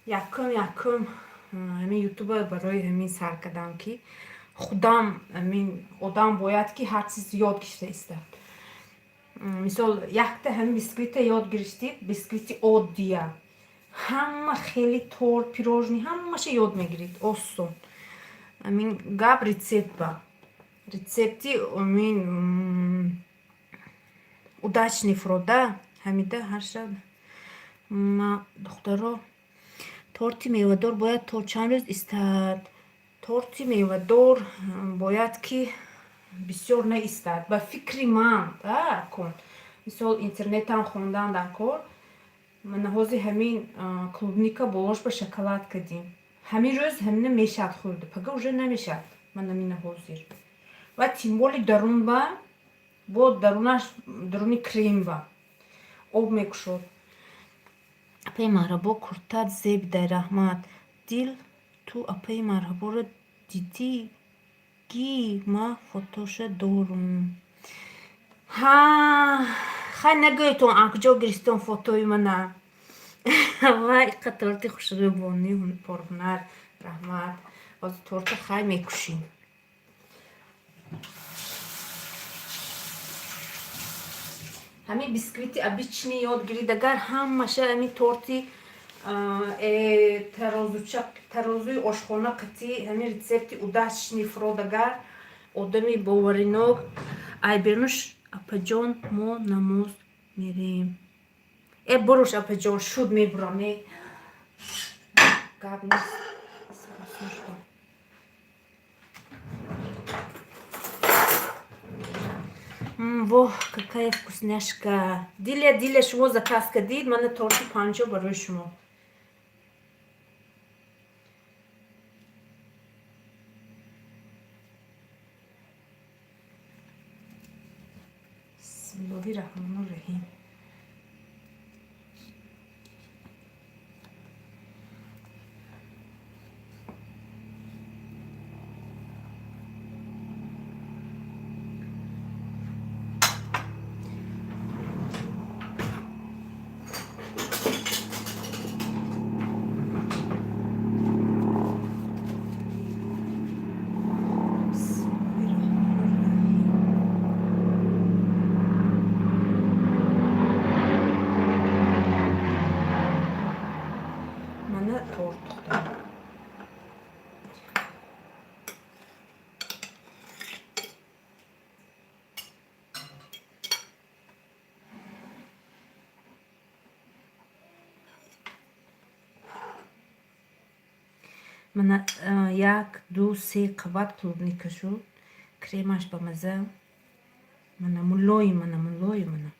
якум ҳамин ютуба барои ҳамин сар кардам, ки худам ҳамин одам бояд, ки ҳар чиз ёд гирифта истад. Мисол, якта ҳамин бисквита ёд гирифтид, бисквити оддия, ҳама хели торт, пирожный, ҳамаша ёд мегирид осон. Ҳамин гап рецепт ба рецепти амин удачный фурода ҳамида ҳар шаб. Духтаро, торти мевадор бояд то чанд рӯз истад? Торти мевадор бояд, ки бисёр наистад, ба фикри ман кун. Мисол, интернетам хондан дар кор. Мана, ҳозир ҳамин клубника болош ба шоколад кардем, ҳамин рӯз ҳамина мешавад хӯрда, пага уже намешавад. Ман амина ҳозир ва тем более дарун ба бо дарунаш, даруни крем ба об мекушод. Апаи Маҳрабо, куртат зеб дай, раҳмат. Дил, ту апаи Марҳаборо дидӣ гӣ? Ма фотоша дорум. Ҳа, хай, нагӯетон, аз куҷо гирифтон фотои мана. Вай, иқа торти хушрӯ, бони пурҳунар, раҳмат. Ҳозир торта хай мекушем. Ҳамин бисквити обычный ёд гирид, агар ҳамаша ҳамин торти тарозуча, тарозуи ошхона қатӣ ҳамин рецепти удачный фурод, агар одами боваринок. Ай берунуш, апаҷон, мо намоз мерем. Э, буруш, апаҷон, шуд, мебурам, не гап нест. Воҳ, какая вкусняшка! Диля, Диля, шумо заказ кардид, мана торти панҷо барои шумо. Бисмиллоҳи раҳмони раҳим. Бисмиллоҳи раҳмони раҳим. Мана торт, духтарам. Мана як, ду, се қабат клубника шуд. Кремаш ба маза. Мана мулоим, мана мулоим, мана.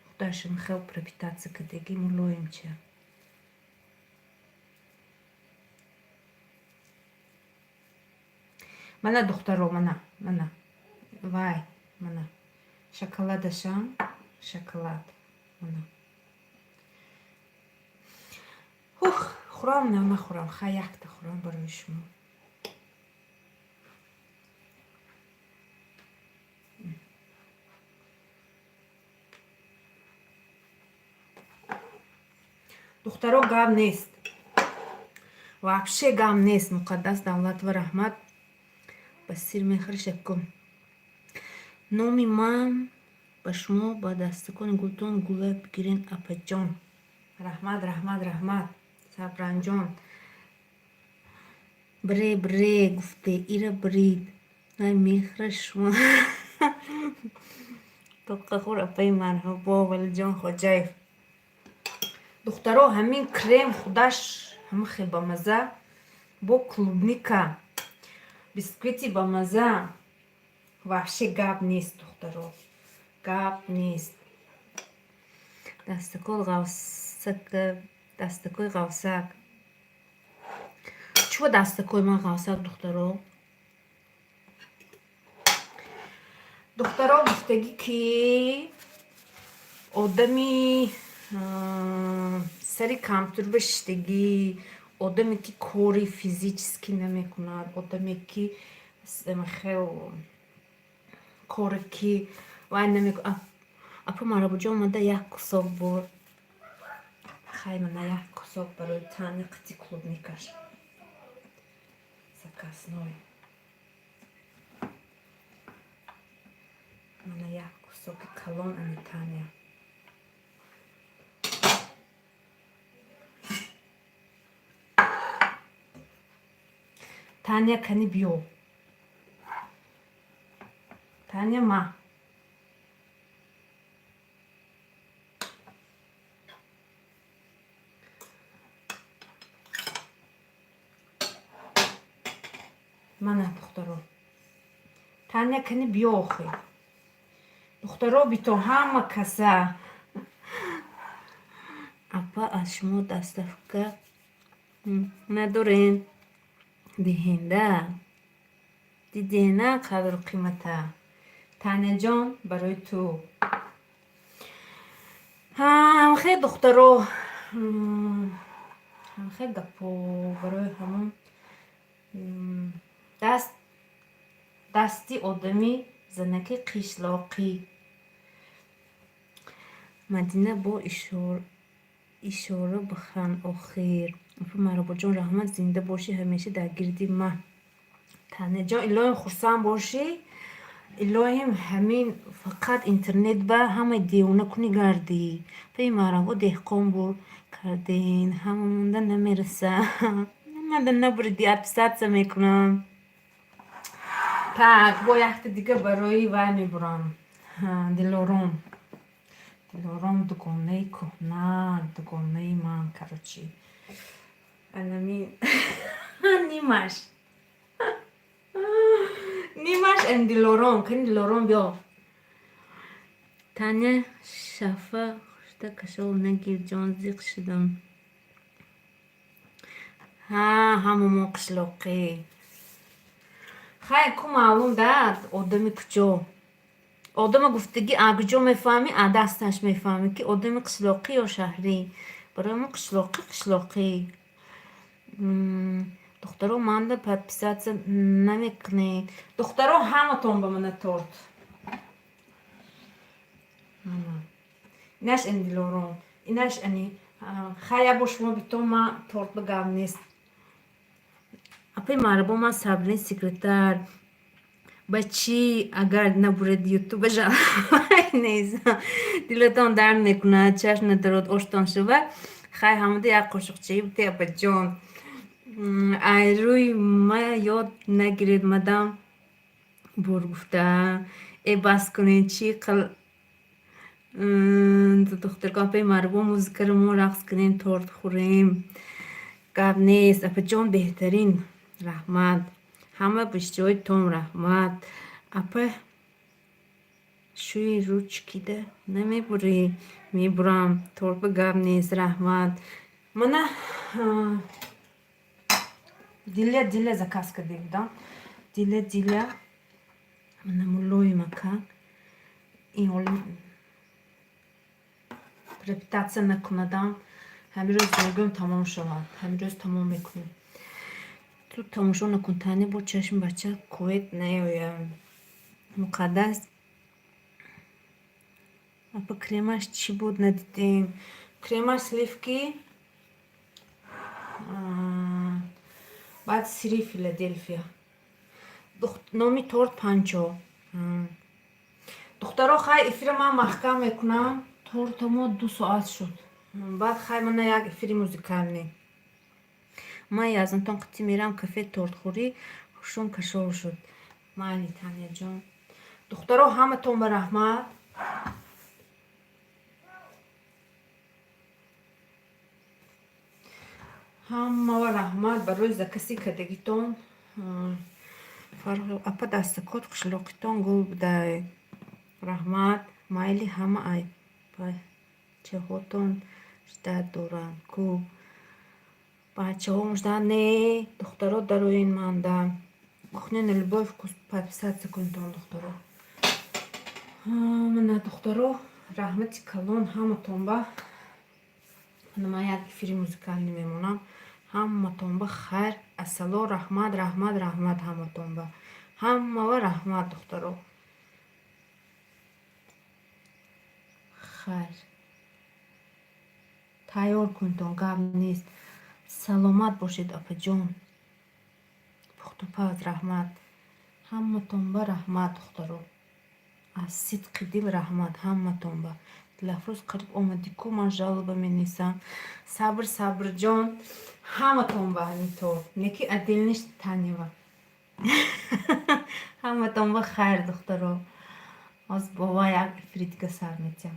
Худашам хел пропитаться кардагӣ мулоимча. Мана, духтаро, мана, мана. Вай, мана. Шоколадашам, шоколад. Мана. Ҳух, хӯрам не нахӯрам, хай якта хӯрам барои шумо. Духтаро, гап нест. Вообще гап нест. Муқаддас Давлатова, раҳмат. Ба сир мехӯри шаккум. Номи ман ба шумо ба дастакони гултон гула бигирен, апаҷон. Раҳмат, раҳмат, раҳмат. Сабранҷон. Бре, бре, гуфте, ира брид. Ай мехӯра шумо. Тоққахӯр апаи марҳабо, Валиҷон Хоҷаев. Духтаро, ҳамин крем худаш ҳама хел бамаза бо клубника, бисквити бамаза. Вообще гап нест, духтаро. Гап нест. Дастакои ғавсак, дастакои ғавсак. Чӯ дастакои ман ғавсак, духтаро? Духтаро, гуфтагӣ ки одами сари компютер ба шиштагӣ, одаме ки кори физически намекунад, одаме ки хел коре ки вай намекунад. Апа Марабуҷон омада як кусок бур. Хай, мана як кусок барои Таня қити клубникаш. Заказной. Мана як кусоки калон ани Таня. Таня, кани биё. Таня ма. Мана, духтаро. Таня, кани биё охи. Духтаро, бито ҳама каса. Апа, аз шумо доставка надорем. Диҳенда. Дидена қадру қимата. Таняҷон, барои ту. Ҳамхе, духтаро. Ҳамхе гапо барои ҳамон даст дасти одами занаки қишлоқӣ. Мадина бо ишора биханд охир. Апа Марабоҷон, раҳмат, зинда бошӣ, ҳамеша дар гирди ман. Таняҷон, илоҳим хурсанд бошӣ. Илоҳим ҳамин фақат интернет ба ҳамаи девона кунӣ гардӣ. Паи Марабо деҳқон бур карден, ҳама монда намераса. Мада набуриди, отписаться мекунам. Так, бо якта дига барои вай мебурам. Дилором. Дилором дугонаи кӯҳна, дугонаи ман, короче. Анами нимаш. Нимаш ан Дилором, кани Дилором биё. Таня шафа хушта кашол нагир, ҷон, зиқ шудам. Ҳа, ҳама мо қишлоқӣ. Хай, ку маълум да, одами куҷо. Одама гуфтагӣ а куҷо мефаҳмӣ? А дасташ мефаҳмӣ, ки одами қишлоқӣ ё шаҳрӣ. Барои мо қишлоқӣ қишлоқӣ. Духтаро, манда подписаться намекунед. Духтаро, ҳаматон ба мана торт. Инаш ани Дилором, инаш ани. Хай, як бор шумо битон, ман торт ба гап нест. Апаи Маҳрабон, ман Сабрин секретарь. Ба чӣ агар набуред ютуба нест. Дилатон дард мекунад, чашм надарод, оштон шава. Хай, ҳамада як қошуқчаи бите, апаҷон. Ай рӯи ма ёд нагиред, мадам бур гуфта. Э, бас кунед, чӣ қил духтаркон, апаи Маҳрабон, музикаро мо рақс кунем, торт хӯрем. Гап нест, апаҷон, беҳтарин, раҳмат. Ҳама гӯштиҳои том, раҳмат. Апа, шӯи ручкида намебурӣ? Мебурам, тортба гап нест, раҳмат. Мана Диля, Диля заказ карда будам. Диля, Диля. Мана мулоимака. Ин ҳоли пропитаться накунадам. Ҳамин рӯз мегӯям, тамом шавад. Ҳамин рӯз тамом мекунем. Ту тамошо накун, Таня, бо чашми бача кувет наёям. Муқаддас апа, кремаш чӣ буд, надидем. Кремаш сливки, баъд сири Филаделфия. Номи торт панчо. Духтаро, хай, эфира ман маҳкам мекунам. Тортамо 2 соат шуд. Баъд хай, мана як эфири музыкальный. Ман язантон қитӣ мерам кафе тортхӯрӣ, ҳушум кашол шуд. Майли, Таняҷон. Духтаро, ҳаматон ба раҳмат. Ҳамава раҳмат барои закази кардагитон. Фарҳод апа, дастакот қишлоқитон гул будай. Раҳмат. Майли, ҳама ай бачаҳотон ждать доранд ку. Бачаҳом ждать не, духтаро, дароин манда. Кухня на любой вкус, подписаться кунедон, духтаро. Мана, духтаро, раҳмати калон ҳаматон ба. Мана ман як эфири музыкальный мемонам. Ҳаматон ба хайр, ассало, раҳмат, раҳмат, раҳмат ҳаматон ба. Ҳамава раҳмат, духтаро. Хайр. Тайёр кунедон, гап нест. Саломат бошед, апаҷон. Пухтупаз, раҳмат. Ҳаматон ба раҳмат, духтаро. Аз сидқи дил раҳмат ҳаматон ба. Дилафрӯз, қариб омадӣ ку, ман жалоба менависам. Сабр, Сабрҷон, ҳаматон ба ҳамин торт. Неки отдельныйш Танева. Ҳаматон ба хайр, духтаро. Ҳозир бо вай як эфири дига сар метиҳам.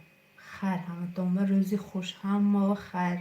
Хайр, ҳаматон ба, рӯзи хуш, ҳамава хайр.